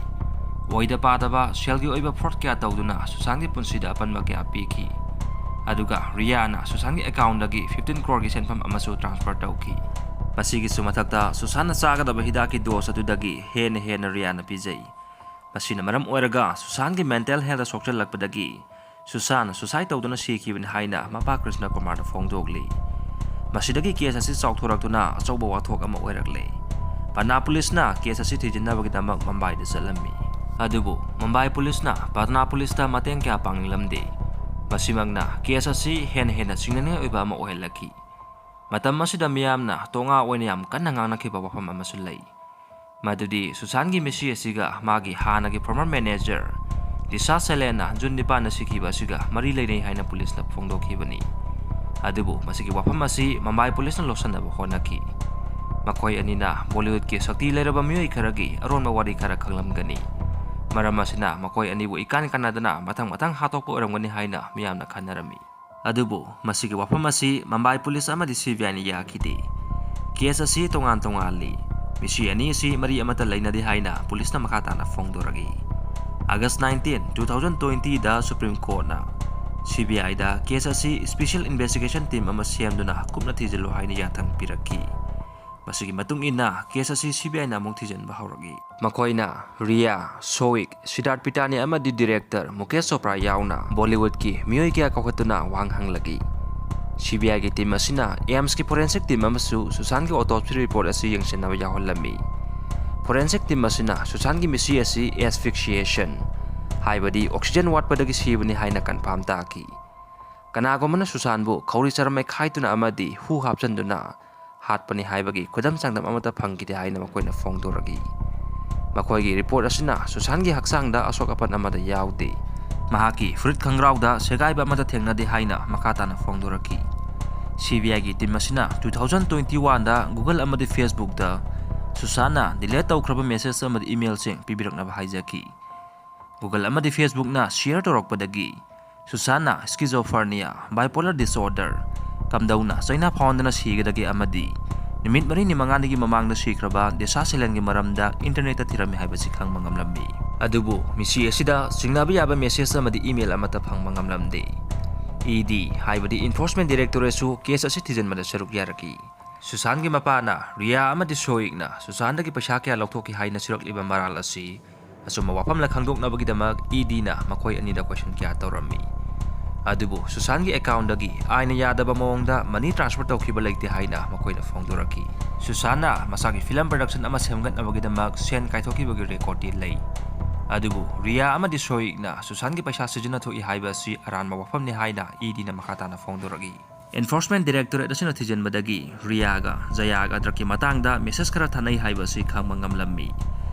ꯑꯣꯏꯗ ꯄꯥꯗꯕ ꯁꯦꯜꯒꯤ ꯑꯣꯏꯕ fraud ꯀꯌꯥ ꯇꯧꯗꯨꯅ ꯁꯨꯁꯥꯟꯒꯤ ꯄꯨꯟꯁꯤꯗ ꯑꯄꯟꯕ ꯀꯌꯥ ꯄꯤꯈꯤ꯫ ꯑꯗꯨꯒ ꯔꯤꯌꯥꯅ ꯁꯨꯁꯥꯟꯒꯤ accountꯗꯒꯤ fifteen croreꯒꯤ ꯁꯦꯟꯐꯝ ꯑꯃꯁꯨ transfer ꯇꯧꯈꯤ꯫ ꯃꯁꯤꯒꯤꯁꯨ ꯃꯊꯛꯇ ꯁꯨꯁꯥꯟꯅ ꯆꯥꯒꯗꯕ ꯍꯤꯗꯥꯛꯀꯤ dose ꯑꯗꯨꯗꯒꯤ ꯍꯦꯟꯅ ꯍꯦꯟꯅ ꯔꯤꯌꯥꯅ ꯄꯤꯖꯩ꯫ ꯃꯁꯤꯅ ꯃꯔꯝ ꯑꯣꯏꯔꯒ ꯁꯨꯁꯥꯟꯒꯤ mental health ꯁꯣꯛꯆꯜꯂꯛꯄꯗꯒꯤ ꯁꯨꯁꯥꯟ suicide ꯇꯧꯗꯨꯅ ꯁꯤꯈꯤꯕꯅꯤ ꯍꯥꯏꯅ ꯃꯄꯥ ꯀ꯭ꯔꯤꯁꯅ ꯀꯨꯃꯥꯔꯗ ꯐꯣꯡꯗꯣꯛꯂꯤ꯫ ꯃꯁꯤꯗꯒꯤ case ꯑꯁꯤ ꯆꯥꯎꯊꯣꯔꯛꯇꯨꯅ ꯑꯆꯧꯕ ꯋꯥꯊꯣꯛ ꯑꯃ ꯑꯣꯏꯔꯛꯂꯦ꯫ ꯄꯠꯅꯥ policeꯅ case ꯑꯁꯤ ꯊꯤꯖꯤꯟꯅꯕꯒꯤꯗꯃꯛ ꯃꯨꯝꯕꯥꯏꯗ ꯆꯠꯂꯝꯃꯤ꯫ ꯑꯗꯨꯕꯨ ꯃꯨꯝꯕꯥꯏ policeꯅ ꯄꯠꯅꯥ policeꯇ ꯃꯇꯦꯡ ꯀꯌꯥ ꯄꯥꯡꯅꯤꯡꯂꯝꯗꯦ꯫ ꯃꯁꯤꯃꯛꯅ case ꯑꯁꯤ ꯍꯦꯟꯅ ꯍꯦꯟꯅ ꯆꯤꯡꯅꯅꯤꯡꯉꯥꯏ ꯑꯣꯏꯕ ꯑꯃ ꯑꯣꯏꯍꯜꯂꯛꯈꯤ꯫ ꯃꯇꯝ ꯑꯁꯤꯗ ꯃꯤꯌꯥꯝꯅ ꯇꯣꯉꯥ ꯑꯣꯏꯅ ꯌꯥꯝ ꯀꯟꯅ ꯉꯥꯡꯅꯈꯤꯕ ꯋꯥꯐꯝ ꯑꯃꯁꯨ ꯂꯩ꯫ ꯃꯗꯨꯗꯤ ꯁꯨꯁꯥꯟꯒꯤ ꯃꯤꯁꯤ ꯑꯁꯤꯒ ꯃꯥꯒꯤ ꯍꯥꯟꯅꯒꯤ former manager ꯗꯤꯁꯥ ꯁꯦꯂꯦꯟꯅ June ꯅꯤꯄꯥꯟꯗ ꯁꯤꯈꯤꯕ ꯑꯁꯤꯒ ꯃꯔꯤ ꯂꯩꯅꯩ ꯍꯥꯏꯅ policeꯅ ꯐꯣꯡꯗꯣꯛꯈꯤꯕꯅꯤ꯫ ꯑꯗꯨꯕꯨ ꯃꯁꯤꯒꯤ ꯋꯥꯐꯝ ꯑꯁꯤ ꯃꯨꯝꯕꯥꯏ policeꯅ ꯂꯣꯠꯁꯤꯟꯅꯕ ꯍꯣꯠꯅꯈꯤ꯫ ꯃꯈꯣꯏ ꯑꯅꯤꯅ ꯕꯣꯂꯤꯋꯨꯗꯀꯤ ꯁꯛꯇꯤ ꯂꯩꯔꯕ ꯃꯤꯑꯣꯏ ꯈꯔꯒꯤ ꯑꯔꯣꯟꯕ ꯋꯥꯔꯤ ꯈꯔ ꯈꯪꯂꯝꯒꯅꯤ꯫ ꯃꯔꯝ ꯑꯁꯤꯅ ꯃꯈꯣꯏ ꯑꯅꯤꯕꯨ ꯏꯀꯥꯟ ꯀꯥꯟꯅꯗꯅ ꯃꯊꯪ ꯃꯊꯪ ꯍꯥꯠꯇꯣꯛꯄ ꯑꯣꯏꯔꯝꯒꯅꯤ ꯍꯥꯏꯅ ꯃꯤꯌꯥꯝꯅ ꯈꯟꯅꯔꯝꯃꯤ꯫ ꯑꯗꯨꯕꯨ ꯃꯁꯤꯒꯤ ꯋꯥꯐꯝ ꯑꯁꯤ ꯃꯨꯝꯕꯥꯏ ꯄꯨꯂꯤꯁ ꯑꯃꯗꯤ ꯁꯤ ꯕꯤ ꯑꯥꯏꯅ ꯌꯥꯈꯤꯗꯦ꯫ ꯀꯦꯁ ꯑꯁꯤ ꯇꯣꯉꯥꯟ ꯇꯣꯉꯥꯜꯂꯤ꯫ ꯃꯤꯁꯤ ꯑꯅꯤ ꯑꯁꯤ ꯃꯔꯤ ꯑꯃꯠꯇ ꯂꯩꯅꯗꯦ ꯍꯥꯏꯅ ꯄꯨꯂꯤꯁꯅ ꯃꯈꯥ ꯇꯥꯅ ꯐꯣꯡꯗꯣꯔꯛꯏ꯫ ꯑꯥꯒꯁ nineteen, two thousand twenty ꯗ ꯁꯨꯄ꯭ꯔꯤꯝ ꯀꯣꯔꯠꯅ ꯁꯤ ꯕꯤ ꯑꯥꯏꯗ ꯀꯦꯁ ꯑꯁꯤ ꯁ꯭ꯄꯦꯁꯤꯌꯦꯜ ꯏꯟꯚꯦꯁꯇꯤꯒꯦꯁꯟ ꯇꯤꯝ ꯑꯃ ꯁꯦꯝꯗꯨꯅ ꯀꯨꯞꯅ ꯊꯤꯖꯤꯜꯂꯨ ꯍꯥꯏꯅ ꯌꯥꯊꯪ ꯄꯤꯔꯛꯈꯤ꯫ ꯃꯁꯤꯒꯤ ꯃꯇꯨꯡ ꯏꯟꯅ ꯀꯦꯁ ꯑꯁꯤ ꯁꯤ ꯕꯤ ꯑꯥꯏꯅ ꯑꯃꯨꯛ ꯊꯤꯖꯤꯟꯕ ꯍꯧꯔꯛꯏ꯫ ꯃꯈꯣꯏꯅ ꯔꯤꯌꯥ, ꯁꯣꯏꯛ, ꯁꯤꯗꯥꯔꯊ ꯄꯤꯇꯥꯅꯤ ꯑꯃꯗꯤ ꯗꯤꯔꯦꯛꯇꯔ ꯃꯨꯀꯦꯁ ꯆꯣꯄ꯭ꯔꯥ ꯌꯥꯎꯅ ꯕꯣꯂꯤꯋꯨꯗꯀꯤ ꯃꯤꯑꯣꯏ ꯀꯌꯥ ꯀꯧꯈꯠꯇꯨꯅ ꯋꯥꯍꯪ ꯍꯪꯂꯛꯏ꯫ ꯁꯤ ꯕꯤ ꯑꯥꯏꯒꯤ ꯇꯤꯝ ꯑꯁꯤꯅ ꯑꯦꯝꯁꯀꯤ ꯐꯣꯔꯦꯟꯁꯤꯛ ꯇꯤꯝ ꯑꯃꯁꯨ ꯁꯨꯁꯥꯟꯒꯤ ꯑꯣꯇꯣꯞꯁꯤ ꯔꯤꯄꯣꯔꯠ ꯑꯁꯤ ꯌꯦꯡꯁꯤꯟꯅꯕ ꯌꯥꯎꯍꯜꯂꯝꯃꯤ꯫ ꯐꯣꯔꯦꯟꯁꯤꯛ ꯇꯤꯝ ꯑꯁꯤꯅ ꯁꯨꯁꯥꯟꯒꯤ ꯃꯤꯁꯤ ꯑꯁꯤ asphyxiation, ꯍꯥꯏꯕꯗꯤ ꯑꯣꯛꯁꯤꯖꯦꯟ ꯋꯥꯠꯄꯗꯒꯤ ꯁꯤꯕꯅꯤ ꯍꯥꯏꯅ ꯀꯟꯐꯥꯝ ꯇꯥꯈꯤ꯫ ꯀꯅꯥꯒꯨꯝꯕꯅ ꯁꯨꯁꯥꯟꯕꯨ ꯈꯧꯔꯤ ꯆꯔꯝ ꯃꯩꯈꯥꯏꯗꯨꯅ ꯑꯃꯗꯤ ꯍꯨ ꯍꯥꯞꯆꯤꯟꯗꯨꯅ ꯍꯥꯠꯄꯅꯤ ꯍꯥꯏꯕꯒꯤ ꯈꯨꯗꯝ ꯆꯥꯡꯗꯝ ꯑꯃꯠꯇ ꯐꯪꯈꯤꯗꯦ ꯍꯥꯏꯅ ꯃꯈꯣꯏꯅ ꯐꯣꯡꯗꯣꯔꯛꯏ꯫ ꯃꯈꯣꯏꯒꯤ ꯔꯤꯄꯣꯔꯠ ꯑꯁꯤꯅ ꯁꯨꯁꯥꯟꯒꯤ ꯍꯛꯆꯥꯡꯗ ꯑꯁꯣꯛ ꯑꯄꯟ ꯑꯃꯠꯇ ꯌꯥꯎꯗꯦ꯫ ꯃꯍꯥꯛꯀꯤ ꯐꯨꯔꯤꯠ ꯈꯪꯒ꯭ꯔꯥꯎꯗ ꯁꯦꯒꯥꯏꯕ ꯑꯃꯠꯇ ꯊꯦꯡꯅꯗꯦ ꯍꯥꯏꯅ ꯃꯈꯥ ꯇꯥꯅ ꯐꯣꯡꯗꯣꯔꯛꯈꯤ꯫ ꯁꯤ ꯕꯤ ꯑꯥꯏꯒꯤ ꯇꯤꯝ ꯑꯁꯤꯅ two thousand twenty one ꯗ Google ꯑꯃꯗꯤ Facebook ꯇ ꯁꯨꯁꯥꯟꯅ ꯗꯤꯂꯦꯠ ꯇꯧꯈ꯭ꯔꯕ ꯃꯦꯁꯦꯖ ꯑꯃꯗꯤ ꯏꯃꯦꯜꯁꯤꯡ ꯄꯤꯕꯤꯔꯛꯅꯕ ꯍꯥꯏꯖꯈꯤ꯫ Google ꯑꯃꯗꯤ Facebook ꯅ ꯁꯤꯌꯔ ꯇꯧꯔꯛꯄꯗꯒꯤ ꯁꯨꯁꯥꯟꯅ schizophrenia, bipolar disorder, ꯀꯝꯗꯧꯅ ꯆꯩꯅꯥ ꯐꯥꯎꯍꯟꯗꯅ ꯁꯤꯒꯗꯒꯦ ꯑꯃꯗꯤ ꯅꯨꯃꯤꯠ ꯃꯔꯤꯅꯤ ꯃꯉꯥꯅꯤꯒꯤ ꯃꯃꯥꯡꯗ ꯁꯤꯈ꯭ꯔꯕ ꯗꯤꯁꯥ ꯁꯦꯂꯦꯟꯒꯤ ꯃꯔꯝꯗ ꯏꯟꯇꯔꯅꯦꯠꯇ ꯊꯤꯔꯝꯃꯤ ꯍꯥꯏꯕꯁꯤ ꯈꯪꯕ ꯉꯝꯂꯝꯃꯤ꯫ ꯑꯗꯨꯕꯨ ꯃꯤꯁꯤ ꯑꯁꯤꯗ ꯆꯤꯡꯅꯕ ꯌꯥꯕ ꯃꯦꯁꯦꯖ ꯑꯃꯗꯤ ꯏꯃꯦꯜ ꯑꯃꯠꯇ ꯐꯪꯕ ꯉꯝꯂꯝꯗꯦ꯫ ꯏ ꯗꯤ, ꯍꯥꯏꯕꯗꯤ ꯏꯟꯐꯣꯔꯁꯃꯦꯟ ꯗꯥꯏꯔꯦꯛꯇꯣꯔꯦꯠꯁꯨ ꯀꯦꯁ ꯑꯁꯤ ꯊꯤꯖꯤꯟꯕꯗ ꯁꯔꯨꯛ ꯌꯥꯔꯛꯈꯤ꯫ ꯁꯨꯁꯥꯟꯒꯤ ꯃꯄꯥꯅ ꯔꯤꯌꯥ ꯑꯃꯗꯤ ꯁꯣꯏꯛꯅ ꯁꯨꯁꯥꯟꯗꯒꯤ ꯄꯩꯁꯥ ꯀꯌꯥ ꯂꯧꯊꯣꯛꯈꯤ ꯍꯥꯏꯅ ꯁꯤꯔꯛꯂꯤꯕ ꯃꯔꯥꯜ ꯑꯁꯤ ꯑꯆꯨꯝꯕ ꯋꯥꯐꯝꯂ ꯈꯪꯗꯣꯛꯅꯕꯒꯤꯗꯃꯛ ꯏ ꯗꯤꯅ ꯃꯈꯣꯏ ꯑꯅꯤꯗ ꯀꯣꯏꯁꯟ ꯀꯌꯥ ꯇꯧꯔꯝꯃꯤ꯫ ꯑꯗꯨꯕꯨ ꯁꯨꯁꯥꯟꯒꯤ ꯑꯦꯀꯥꯎꯟꯗꯒꯤ ꯑꯥꯏꯟꯅ ꯌꯥꯗꯕ ꯃꯑꯣꯡꯗ ꯃꯅꯤ ꯇ꯭ꯔꯥꯟꯁꯐꯔ ꯇꯧꯈꯤꯕ ꯂꯩꯇꯦ ꯍꯥꯏꯅ ꯃꯈꯣꯏꯅ ꯐꯣꯡꯗꯣꯔꯛꯈꯤ꯫ ꯁꯨꯁꯥꯟꯅ ꯃꯁꯥꯒꯤ ꯐꯤꯂꯝ ꯄ꯭ꯔꯗꯛꯁꯟ ꯑꯃ ꯁꯦꯝꯒꯠꯅꯕꯒꯤꯗꯃꯛ ꯁꯦꯟ ꯀꯥꯏꯊꯣꯛꯈꯤꯕꯒꯤ ꯔꯦꯀꯣꯔꯗꯇꯤ ꯂꯩ꯫ ꯑꯗꯨꯕꯨ ꯔꯤꯌꯥ ꯑꯃꯗꯤ ꯁꯣꯏꯛꯅ ꯁꯨꯁꯥꯟꯒꯤ ꯄꯩꯁꯥ ꯁꯤꯖꯤꯟꯅꯊꯣꯛꯏ ꯍꯥꯏꯕ ꯑꯁꯤ ꯑꯔꯥꯟꯕ ꯋꯥꯐꯝꯅꯤ ꯍꯥꯏꯅ ꯏ ꯗꯤꯅ ꯃꯈꯥ ꯇꯥꯅ ꯐꯣꯡꯗꯣꯔꯛꯏ꯫ ꯏꯟꯐꯣꯔꯁꯃꯦꯟ ꯗꯥꯏꯔꯦꯛꯇꯣꯔꯦꯠ ꯑꯁꯤꯅ ꯊꯤꯖꯤꯟꯕꯗꯒꯤ ꯔꯤꯌꯥꯒ ꯖꯌꯥꯒ ꯗ꯭ꯔꯒꯀꯤ ꯃꯇꯥꯡꯗ ꯃꯦꯁꯦꯖ ꯈꯔ ꯊꯥꯅꯩ ꯍꯥꯏꯕ ꯑꯁꯤ ꯈꯪꯕ ꯉꯝꯂꯝꯃꯤ꯫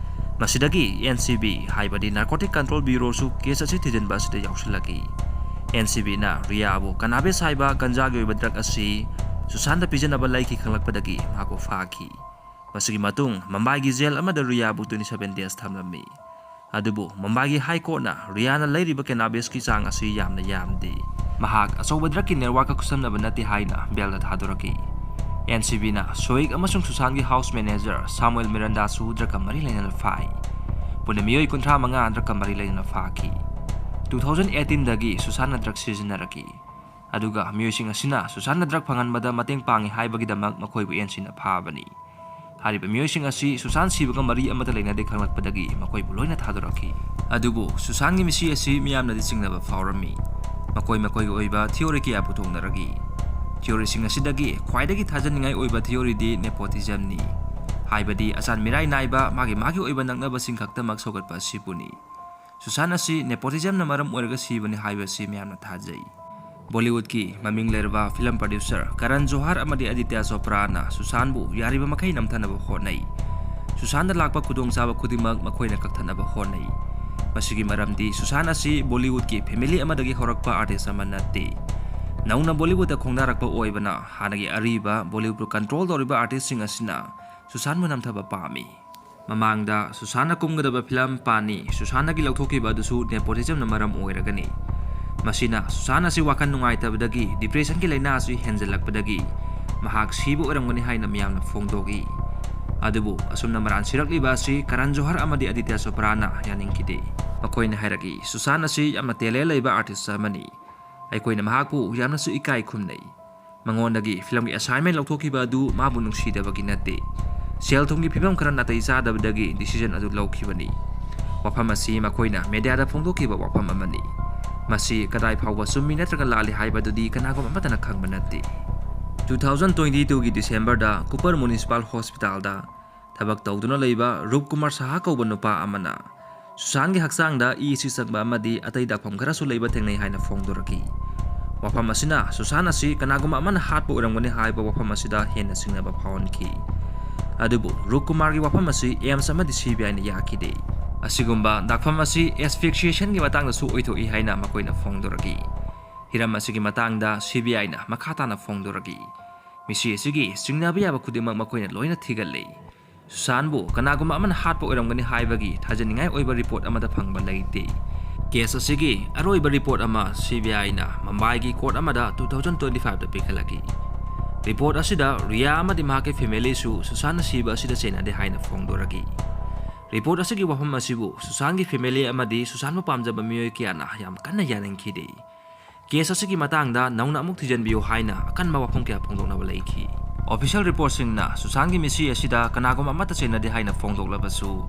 ꯃꯁꯤꯗꯒꯤ ꯑꯦꯟ ꯁꯤ ꯕꯤ, ꯍꯥꯏꯕꯗꯤ ꯅꯥꯔꯀꯣꯇꯤꯛ ꯀꯟꯇ꯭ꯔꯣꯜ ꯕ꯭ꯌꯨꯔꯣꯁꯨ ꯀꯦꯁ ꯑꯁꯤ ꯊꯤꯖꯤꯟꯕ ꯑꯁꯤꯗ ꯌꯥꯎꯁꯤꯜꯂꯛꯈꯤ꯫ ꯑꯦꯟ ꯁꯤ ꯕꯤꯅ ꯔꯤꯌꯥꯕꯨ ꯀꯅꯥꯕꯤꯁ ꯍꯥꯏꯕ ꯒꯟꯖꯥꯒꯤ ꯑꯣꯏꯕ ꯗ꯭ꯔꯒ ꯑꯁꯤ ꯁꯨꯁꯥꯟꯗ ꯄꯤꯖꯅꯕ ꯂꯩꯈꯤ ꯈꯪꯂꯛꯄꯗꯒꯤ ꯃꯍꯥꯛꯄꯨ ꯐꯥꯈꯤ꯫ ꯃꯁꯤꯒꯤ ꯃꯇꯨꯡ ꯃꯨꯝꯕꯥꯏꯒꯤ ꯖꯦꯜ ꯑꯃꯗ ꯔꯤꯌꯥꯕꯨ twenty seven days ꯊꯝꯂꯝꯃꯤ꯫ ꯑꯗꯨꯕꯨ ꯃꯨꯝꯕꯥꯏꯒꯤ ꯍꯥꯏ ꯀꯣꯔꯠꯅ ꯔꯤꯌꯥꯅ ꯂꯩꯔꯤꯕ cannabisꯀꯤ ꯆꯥꯡ ꯑꯁꯤ ꯌꯥꯝꯅ ꯌꯥꯝꯗꯦ꯫ ꯃꯍꯥꯛ ꯑꯆꯧꯕ drugꯀꯤ networkꯀ ꯈꯨꯠꯁꯝꯅꯕ ꯅꯠꯇꯦ ꯍꯥꯏꯅ bailꯗ ꯊꯥꯗꯣꯔꯛꯈꯤ꯫ NCBꯅ ꯁꯣꯏꯛ ꯑꯃꯁꯨꯡ ꯁꯨꯁꯥꯟꯒꯤ house manager ꯁꯥꯃꯨꯑꯦꯜ ꯃꯤꯔꯟꯗꯥꯁꯨ drugꯀ ꯃꯔꯤ ꯂꯩꯅꯅ ꯐꯥꯏ꯫ ꯄꯨꯟꯅ ꯃꯤꯑꯣꯏ ꯀꯨꯟꯊ꯭ꯔꯥ ꯃꯉꯥ drugꯀ ꯃꯔꯤ ꯂꯩꯅꯅ ꯐꯥꯈꯤ꯫ Two thousand eighteenꯗꯒꯤ ꯁꯨꯁꯥꯟꯅ drug ꯁꯤꯖꯤꯟꯅꯔꯛꯈꯤ꯫ ꯑꯗꯨꯒ ꯃꯤꯑꯣꯏꯁꯤꯡ ꯑꯁꯤꯅ ꯁꯨꯁꯥꯟꯅ drug ꯐꯪꯍꯟꯕꯗ ꯃꯇꯦꯡ ꯄꯥꯡꯉꯤ ꯍꯥꯏꯕꯒꯤꯗꯃꯛ ꯃꯈꯣꯏꯕꯨ NCꯅ ꯐꯥꯕꯅꯤ꯫ ꯍꯥꯏꯔꯤꯕ ꯃꯤꯑꯣꯏꯁꯤꯡ ꯑꯁꯤ ꯁꯨꯁꯥꯟ ꯁꯤꯕꯒ ꯃꯔꯤ ꯑꯃꯠꯇ ꯂꯩꯅꯗꯦ ꯈꯪꯂꯛꯄꯗꯒꯤ ꯃꯈꯣꯏꯕꯨ ꯂꯣꯏꯅ ꯊꯥꯗꯣꯔꯛꯈꯤ꯫ ꯑꯗꯨꯕꯨ ꯁꯨꯁꯥꯟꯒꯤ ꯃꯤꯁꯤ ꯑꯁꯤ ꯃꯤꯌꯥꯝꯅꯗꯤ ꯆꯤꯡꯅꯕ ꯐꯥꯎꯔꯝꯃꯤ꯫ ꯃꯈꯣꯏ ꯃꯈꯣꯏꯒꯤ ꯑꯣꯏꯕ theory ꯀꯌꯥ ꯄꯨꯊꯣꯛꯅꯔꯛꯏ꯫ Theoryꯁꯤꯡ ꯑꯁꯤꯗꯒꯤ ꯈ꯭ꯋꯥꯏꯗꯒꯤ ꯊꯥꯖꯅꯤꯡꯉꯥꯏ ꯑꯣꯏꯕ theoryꯗꯤ nepotismꯅꯤ꯫ ꯍꯥꯏꯕꯗꯤ ꯑꯆꯥꯟ ꯃꯤꯔꯥꯏ ꯅꯥꯏꯕ ꯃꯥꯒꯤ ꯃꯥꯒꯤ ꯑꯣꯏꯕ ꯅꯛꯅꯕꯁꯤꯡ ꯈꯛꯇꯃꯛ ꯁꯧꯒꯠꯄ ꯑꯁꯤꯕꯨꯅꯤ꯫ ꯁꯨꯁꯥꯟ ꯑꯁꯤ nepotismꯅ ꯃꯔꯝ ꯑꯣꯏꯔꯒ ꯁꯤꯕꯅꯤ ꯍꯥꯏꯕꯁꯤ ꯃꯌꯥꯝꯅ ꯊꯥꯖꯩ꯫ ꯕꯣꯂꯤꯋꯨꯗꯀꯤ ꯃꯃꯤꯡ ꯂꯩꯔꯕ film producer ꯀꯔꯟ ꯖꯣꯍꯥꯔ ꯑꯃꯗꯤ ꯑꯗꯤꯇ꯭ꯌ ꯆꯣꯄ꯭ꯔꯥꯅ ꯁꯨꯁꯥꯟꯕꯨ ꯌꯥꯔꯤꯕ ꯃꯈꯩ ꯅꯝꯊꯅꯕ ꯍꯣꯠꯅꯩ꯫ ꯁꯨꯁꯥꯟꯗ ꯂꯥꯛꯄ ꯈꯨꯗꯣꯡꯆꯥꯕ ꯈꯨꯗꯤꯡꯃꯛ ꯃꯈꯣꯏꯅ ꯀꯛꯊꯠꯅꯕ ꯍꯣꯠꯅꯩ꯫ ꯃꯁꯤꯒꯤ ꯃꯔꯝꯗꯤ ꯁꯨꯁꯥꯟ ꯑꯁꯤ ꯕꯣꯂꯤꯋꯨꯗꯀꯤ family ꯑꯃꯗꯒꯤ ꯍꯧꯔꯛꯄ artist ꯑꯃ ꯅꯠꯇꯦ꯫ ꯅꯧꯅ ꯕꯣꯂꯤꯋꯨꯗꯇ ꯈꯣꯡꯗꯥꯔꯛꯄ ꯑꯣꯏꯕꯅ ꯍꯥꯟꯅꯒꯤ ꯑꯔꯤꯕ ꯕꯣꯂꯤꯋꯨꯗꯄꯨ control ꯇꯧꯔꯤꯕ artistꯁꯤꯡ ꯑꯁꯤꯅ ꯁꯨꯁꯥꯟꯕꯨ ꯅꯝꯊꯕ ꯄꯥꯝꯃꯤ꯫ ꯃꯃꯥꯡꯗ ꯁꯨꯁꯥꯟꯅ ꯀꯨꯝꯒꯗꯕ film ꯄꯥꯅꯤ ꯁꯨꯁꯥꯟꯅꯒꯤ ꯂꯧꯊꯣꯛꯈꯤꯕ ꯑꯗꯨꯁꯨ nepotismꯅ ꯃꯔꯝ ꯑꯣꯏꯔꯒꯅꯤ꯫ ꯃꯁꯤꯅ ꯁꯨꯁꯥꯟ ꯑꯁꯤ ꯋꯥꯈꯜ ꯅꯨꯡꯉꯥꯏꯇꯕꯗꯒꯤ depressionꯒꯤ ꯂꯥꯏꯅꯥ ꯑꯁꯤ ꯍꯦꯟꯖꯜꯂꯛꯄꯗꯒꯤ ꯃꯍꯥꯛ ꯁꯤꯕ ꯑꯣꯏꯔꯝꯒꯅꯤ ꯍꯥꯏꯅ ꯃꯤꯌꯥꯝꯅ ꯐꯣꯡꯗꯣꯛꯏ꯫ ꯑꯗꯨꯕꯨ ꯑꯁꯨꯝꯅ ꯃꯔꯥꯟ ꯁꯤꯔꯛꯂꯤꯕ ꯑꯁꯤ ꯀꯔꯟ ꯖꯣꯍꯔ ꯑꯃꯗꯤ ꯑꯗꯤꯇ꯭ꯌ ꯆꯣꯄ꯭ꯔꯥꯅ ꯌꯥꯅꯤꯡꯈꯤꯗꯦ꯫ ꯃꯈꯣꯏꯅ ꯍꯥꯏꯔꯛꯏ, "ꯁꯨꯁꯥꯟ ꯑꯁꯤ ꯌꯥꯝꯅ talent ꯂꯩꯕ artist ꯑꯃꯅꯤ꯫ ꯑꯩꯈꯣꯏꯅ ꯃꯍꯥꯛꯄꯨ ꯌꯥꯝꯅꯁꯨ ꯏꯀꯥꯏ ꯈꯨꯝꯅꯩ꯫ ꯃꯉꯣꯟꯗꯒꯤ filmꯒꯤ assignment ꯂꯧꯊꯣꯛꯈꯤꯕ ꯑꯗꯨ ꯃꯥꯕꯨ ꯅꯨꯡꯁꯤꯗꯕꯒꯤ ꯅꯠꯇꯦ꯫ ꯁꯦꯜ ꯊꯨꯝꯒꯤ ꯐꯤꯕꯝ ꯈꯔ ꯅꯥꯇꯩ ꯆꯥꯗꯕꯗꯒꯤ decision ꯑꯗꯨ ꯂꯧꯈꯤꯕꯅꯤ꯫ ꯋꯥꯐꯝ ꯑꯁꯤ ꯃꯈꯣꯏꯅ mediaꯗ ꯐꯣꯡꯗꯣꯛꯈꯤꯕ ꯋꯥꯐꯝ ꯑꯃꯅꯤ꯫ ꯃꯁꯤ ꯀꯗꯥꯏ ꯐꯥꯎꯕ ꯆꯨꯝꯃꯤ ꯅꯠꯇ꯭ꯔꯒ ꯂꯥꯜꯂꯤ ꯍꯥꯏꯕꯗꯨꯗꯤ ꯀꯅꯥꯒꯨꯝꯕ ꯑꯃꯠꯇꯅ ꯈꯪꯕ ꯅꯠꯇꯦ꯫" Two thousand twenty twoꯒꯤ Decemberꯗ Cooper Municipal Hospitalꯗ ꯊꯕꯛ ꯇꯧꯗꯨꯅ ꯂꯩꯕ ꯔꯨꯞ ꯀꯨꯃꯥꯔ ꯁꯍꯥ ꯀꯧꯕ ꯅꯨꯄꯥ ꯑꯃꯅ ꯁꯨꯁꯥꯟꯒꯤ ꯍꯛꯆꯥꯡꯗ ꯏ ꯁꯤꯆꯪꯕ ꯑꯃꯗꯤ ꯑꯇꯩ ꯗꯥꯛꯐꯝ ꯈꯔꯁꯨ ꯂꯩꯕ ꯊꯦꯡꯅꯩ ꯍꯥꯏꯅ ꯐꯣꯡꯗꯣꯔꯛꯈꯤ꯫ ꯋꯥꯐꯝ ꯑꯁꯤꯅ ꯁꯨꯁꯥꯟ ꯑꯁꯤ ꯀꯅꯥꯒꯨꯝꯕ ꯑꯃꯅ ꯍꯥꯠꯄ ꯑꯣꯏꯔꯝꯒꯅꯤ ꯍꯥꯏꯕ ꯋꯥꯐꯝ ꯑꯁꯤꯗ ꯍꯦꯟꯅ ꯆꯤꯡꯅꯕ ꯐꯥꯎꯍꯟꯈꯤ꯫ ꯑꯗꯨꯕꯨ ꯔꯨꯞ ꯀꯨꯃꯥꯔꯒꯤ ꯋꯥꯐꯝ ꯑꯁꯤ AIIMS ꯑꯃꯗꯤ CBIꯅ ꯌꯥꯈꯤꯗꯦ꯫ ꯑꯁꯤꯒꯨꯝꯕ ꯗꯥꯛꯐꯝ ꯑꯁꯤ asphyxiationꯒꯤ ꯃꯇꯥꯡꯗꯁꯨ ꯑꯣꯏꯊꯣꯛꯏ ꯍꯥꯏꯅ ꯃꯈꯣꯏꯅ ꯐꯣꯡꯗꯣꯔꯛꯈꯤ꯫ ꯍꯤꯔꯝ ꯑꯁꯤꯒꯤ ꯃꯇꯥꯡꯗ CBIꯅ ꯃꯈꯥ ꯇꯥꯅ ꯐꯣꯡꯗꯣꯔꯛꯈꯤ꯫ ꯃꯤꯁꯤ ꯑꯁꯤꯒꯤ ꯆꯤꯡꯅꯕ ꯌꯥꯕ ꯈꯨꯗꯤꯡꯃꯛ ꯃꯈꯣꯏꯅ ꯂꯣꯏꯅ ꯊꯤꯒꯠꯂꯤ꯫ ꯁꯨꯁꯥꯟꯕꯨ ꯀꯅꯥꯒꯨꯝꯕ ꯑꯃꯅ ꯍꯥꯠꯄ ꯑꯣꯏꯔꯝꯒꯅꯤ ꯍꯥꯏꯕꯒꯤ ꯊꯥꯖꯅꯤꯡꯉꯥꯏ ꯑꯣꯏꯕ ꯔꯤꯄꯣꯔꯠ ꯑꯃꯠꯇ ꯐꯪꯕ ꯂꯩꯇꯦ꯫ ꯀꯦꯁ ꯑꯁꯤꯒꯤ ꯑꯔꯣꯏꯕ ꯔꯤꯄꯣꯔꯠ ꯑꯃ ꯁꯤ ꯕꯤ ꯑꯥꯏꯅ ꯃꯨꯝꯕꯥꯏꯒꯤ ꯀꯣꯔꯠ ꯑꯃꯗ two thousand twenty fiveꯇ ꯄꯤꯈꯠꯂꯛꯈꯤ꯫ ꯔꯤꯄꯣꯔꯠ ꯑꯁꯤꯗ ꯔꯤꯌꯥ ꯑꯃꯗꯤ ꯃꯍꯥꯛꯀꯤ ꯐꯦꯃꯤꯂꯤꯁꯨ ꯁꯨꯁꯥꯟꯅ ꯁꯤꯕ ꯑꯁꯤꯗ ꯆꯦꯟꯅꯗꯦ ꯍꯥꯏꯅ ꯐꯣꯡꯗꯣꯔꯛꯈꯤ꯫ ꯔꯤꯄꯣꯔꯠ ꯑꯁꯤꯒꯤ ꯋꯥꯐꯝ ꯑꯁꯤꯕꯨ ꯁꯨꯁꯥꯟꯒꯤ ꯐꯦꯃꯤꯂꯤ ꯑꯃꯗꯤ ꯁꯨꯁꯥꯟꯕꯨ ꯄꯥꯝꯖꯕ ꯃꯤꯑꯣꯏ ꯀꯌꯥꯅ ꯌꯥꯝ ꯀꯟꯅ ꯌꯥꯅꯤꯡꯈꯤꯗꯦ꯫ ꯀꯦꯁ ꯑꯁꯤꯒꯤ ꯃꯇꯥꯡꯗ ꯅꯧꯅ ꯑꯃꯨꯛ ꯊꯤꯖꯤꯟꯕꯤꯌꯨ ꯍꯥꯏꯅ ꯑꯀꯟꯕ ꯋꯥꯐꯝ ꯀꯌꯥ ꯐꯣꯡꯗꯣꯛꯅꯕ ꯂꯩꯈꯤ꯫ ꯑꯣꯐꯤꯁꯤꯌꯦꯜ ꯔꯤꯄꯣꯔꯠꯁꯤꯡꯅ ꯁꯨꯁꯥꯟꯒꯤ ꯃꯤꯁꯤ ꯑꯁꯤꯗ ꯀꯅꯥꯒꯨꯝꯕ ꯑꯃꯠꯇ ꯆꯦꯟꯅꯗꯦ ꯍꯥꯏꯅ ꯐꯣꯡꯗꯣꯛꯂꯕꯁꯨ,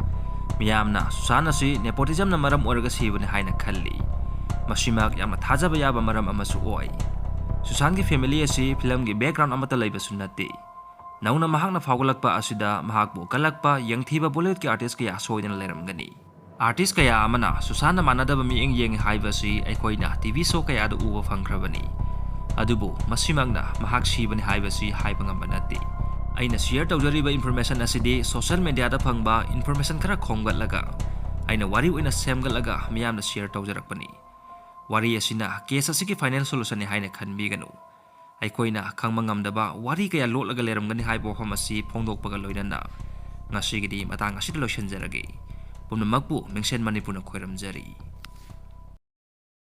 ꯃꯤꯌꯥꯝꯅ ꯁꯨꯁꯥꯟ ꯑꯁꯤ nepotismꯅ ꯃꯔꯝ ꯑꯣꯏꯔꯒ ꯁꯤꯕꯅꯤ ꯍꯥꯏꯅ ꯈꯜꯂꯤ꯫ ꯃꯁꯤꯃꯛ ꯌꯥꯝꯅ ꯊꯥꯖꯕ ꯌꯥꯕ ꯃꯔꯝ ꯑꯃꯁꯨ ꯑꯣꯏ꯫ ꯁꯨꯁꯥꯟꯒꯤ ꯐꯦꯃꯤꯂꯤ ꯑꯁꯤ ꯐꯤꯂꯝꯒꯤ background ꯑꯃꯠꯇ ꯂꯩꯕꯁꯨ ꯅꯠꯇꯦ꯫ ꯅꯧꯅ ꯃꯍꯥꯛꯅ ꯐꯥꯎꯒꯠꯂꯛꯄ ꯑꯁꯤꯗ ꯃꯍꯥꯛꯄꯨ ꯀꯜꯂꯛꯄ ꯌꯦꯡꯊꯤꯕ Bollywoodꯀꯤ artist ꯀꯌꯥ ꯁꯣꯏꯗꯅ ꯂꯩꯔꯝꯒꯅꯤ꯫ Artist ꯀꯌꯥ ꯑꯃꯅ ꯁꯨꯁꯥꯟꯅ ꯃꯥꯟꯅꯗꯕ ꯃꯤꯠꯌꯦꯡ ꯌꯦꯡꯉꯤ ꯍꯥꯏꯕꯁꯤ ꯑꯩꯈꯣꯏꯅ ꯇꯤ ꯚꯤ show ꯀꯌꯥꯗ ꯎꯕ ꯐꯪꯈ꯭ꯔꯕꯅꯤ꯫ ꯑꯗꯨꯕꯨ ꯃꯁꯤꯃꯛꯅ ꯃꯍꯥꯛ ꯁꯤꯕꯅꯤ ꯍꯥꯏꯕꯁꯤ ꯍꯥꯏꯕ ꯉꯝꯕ ꯅꯠꯇꯦ꯫ ꯑꯩꯅ share ꯇꯧꯖꯔꯤꯕ information ꯑꯁꯤꯗꯤ social mediaꯗ ꯐꯪꯕ information ꯈꯔ ꯈꯣꯝꯒꯠꯂꯒ ꯑꯩꯅ ꯋꯥꯔꯤ ꯑꯣꯏꯅ ꯁꯦꯝꯒꯠꯂꯒ ꯃꯤꯌꯥꯝꯗ share ꯇꯧꯖꯔꯛꯄꯅꯤ꯫ ꯋꯥꯔꯤ ꯑꯁꯤꯅ case ꯑꯁꯤꯒꯤ final solutionꯅꯤ ꯍꯥꯏꯅ ꯈꯟꯕꯤꯒꯅꯨ꯫ ꯑꯩꯈꯣꯏꯅ ꯈꯪꯕ ꯉꯝꯗꯕ ꯋꯥꯔꯤ ꯀꯌꯥ ꯂꯣꯠꯂꯒ ꯂꯩꯔꯝꯒꯅꯤ ꯍꯥꯏꯕ ꯋꯥꯐꯝ ꯑꯁꯤ ꯐꯣꯡꯗꯣꯛꯄꯒ ꯂꯣꯏꯅꯅ ꯉꯁꯤꯒꯤꯗꯤ ꯃꯇꯥꯡ ꯑꯁꯤꯗ ꯂꯣꯏꯁꯤꯟꯖꯔꯒꯦ꯫ ꯄꯨꯝꯅꯃꯛꯄꯨ ꯃꯤꯡꯁꯦꯟ ꯃꯅꯤꯄꯨꯔꯅ ꯈꯣꯏꯔꯝꯖꯔꯤ꯫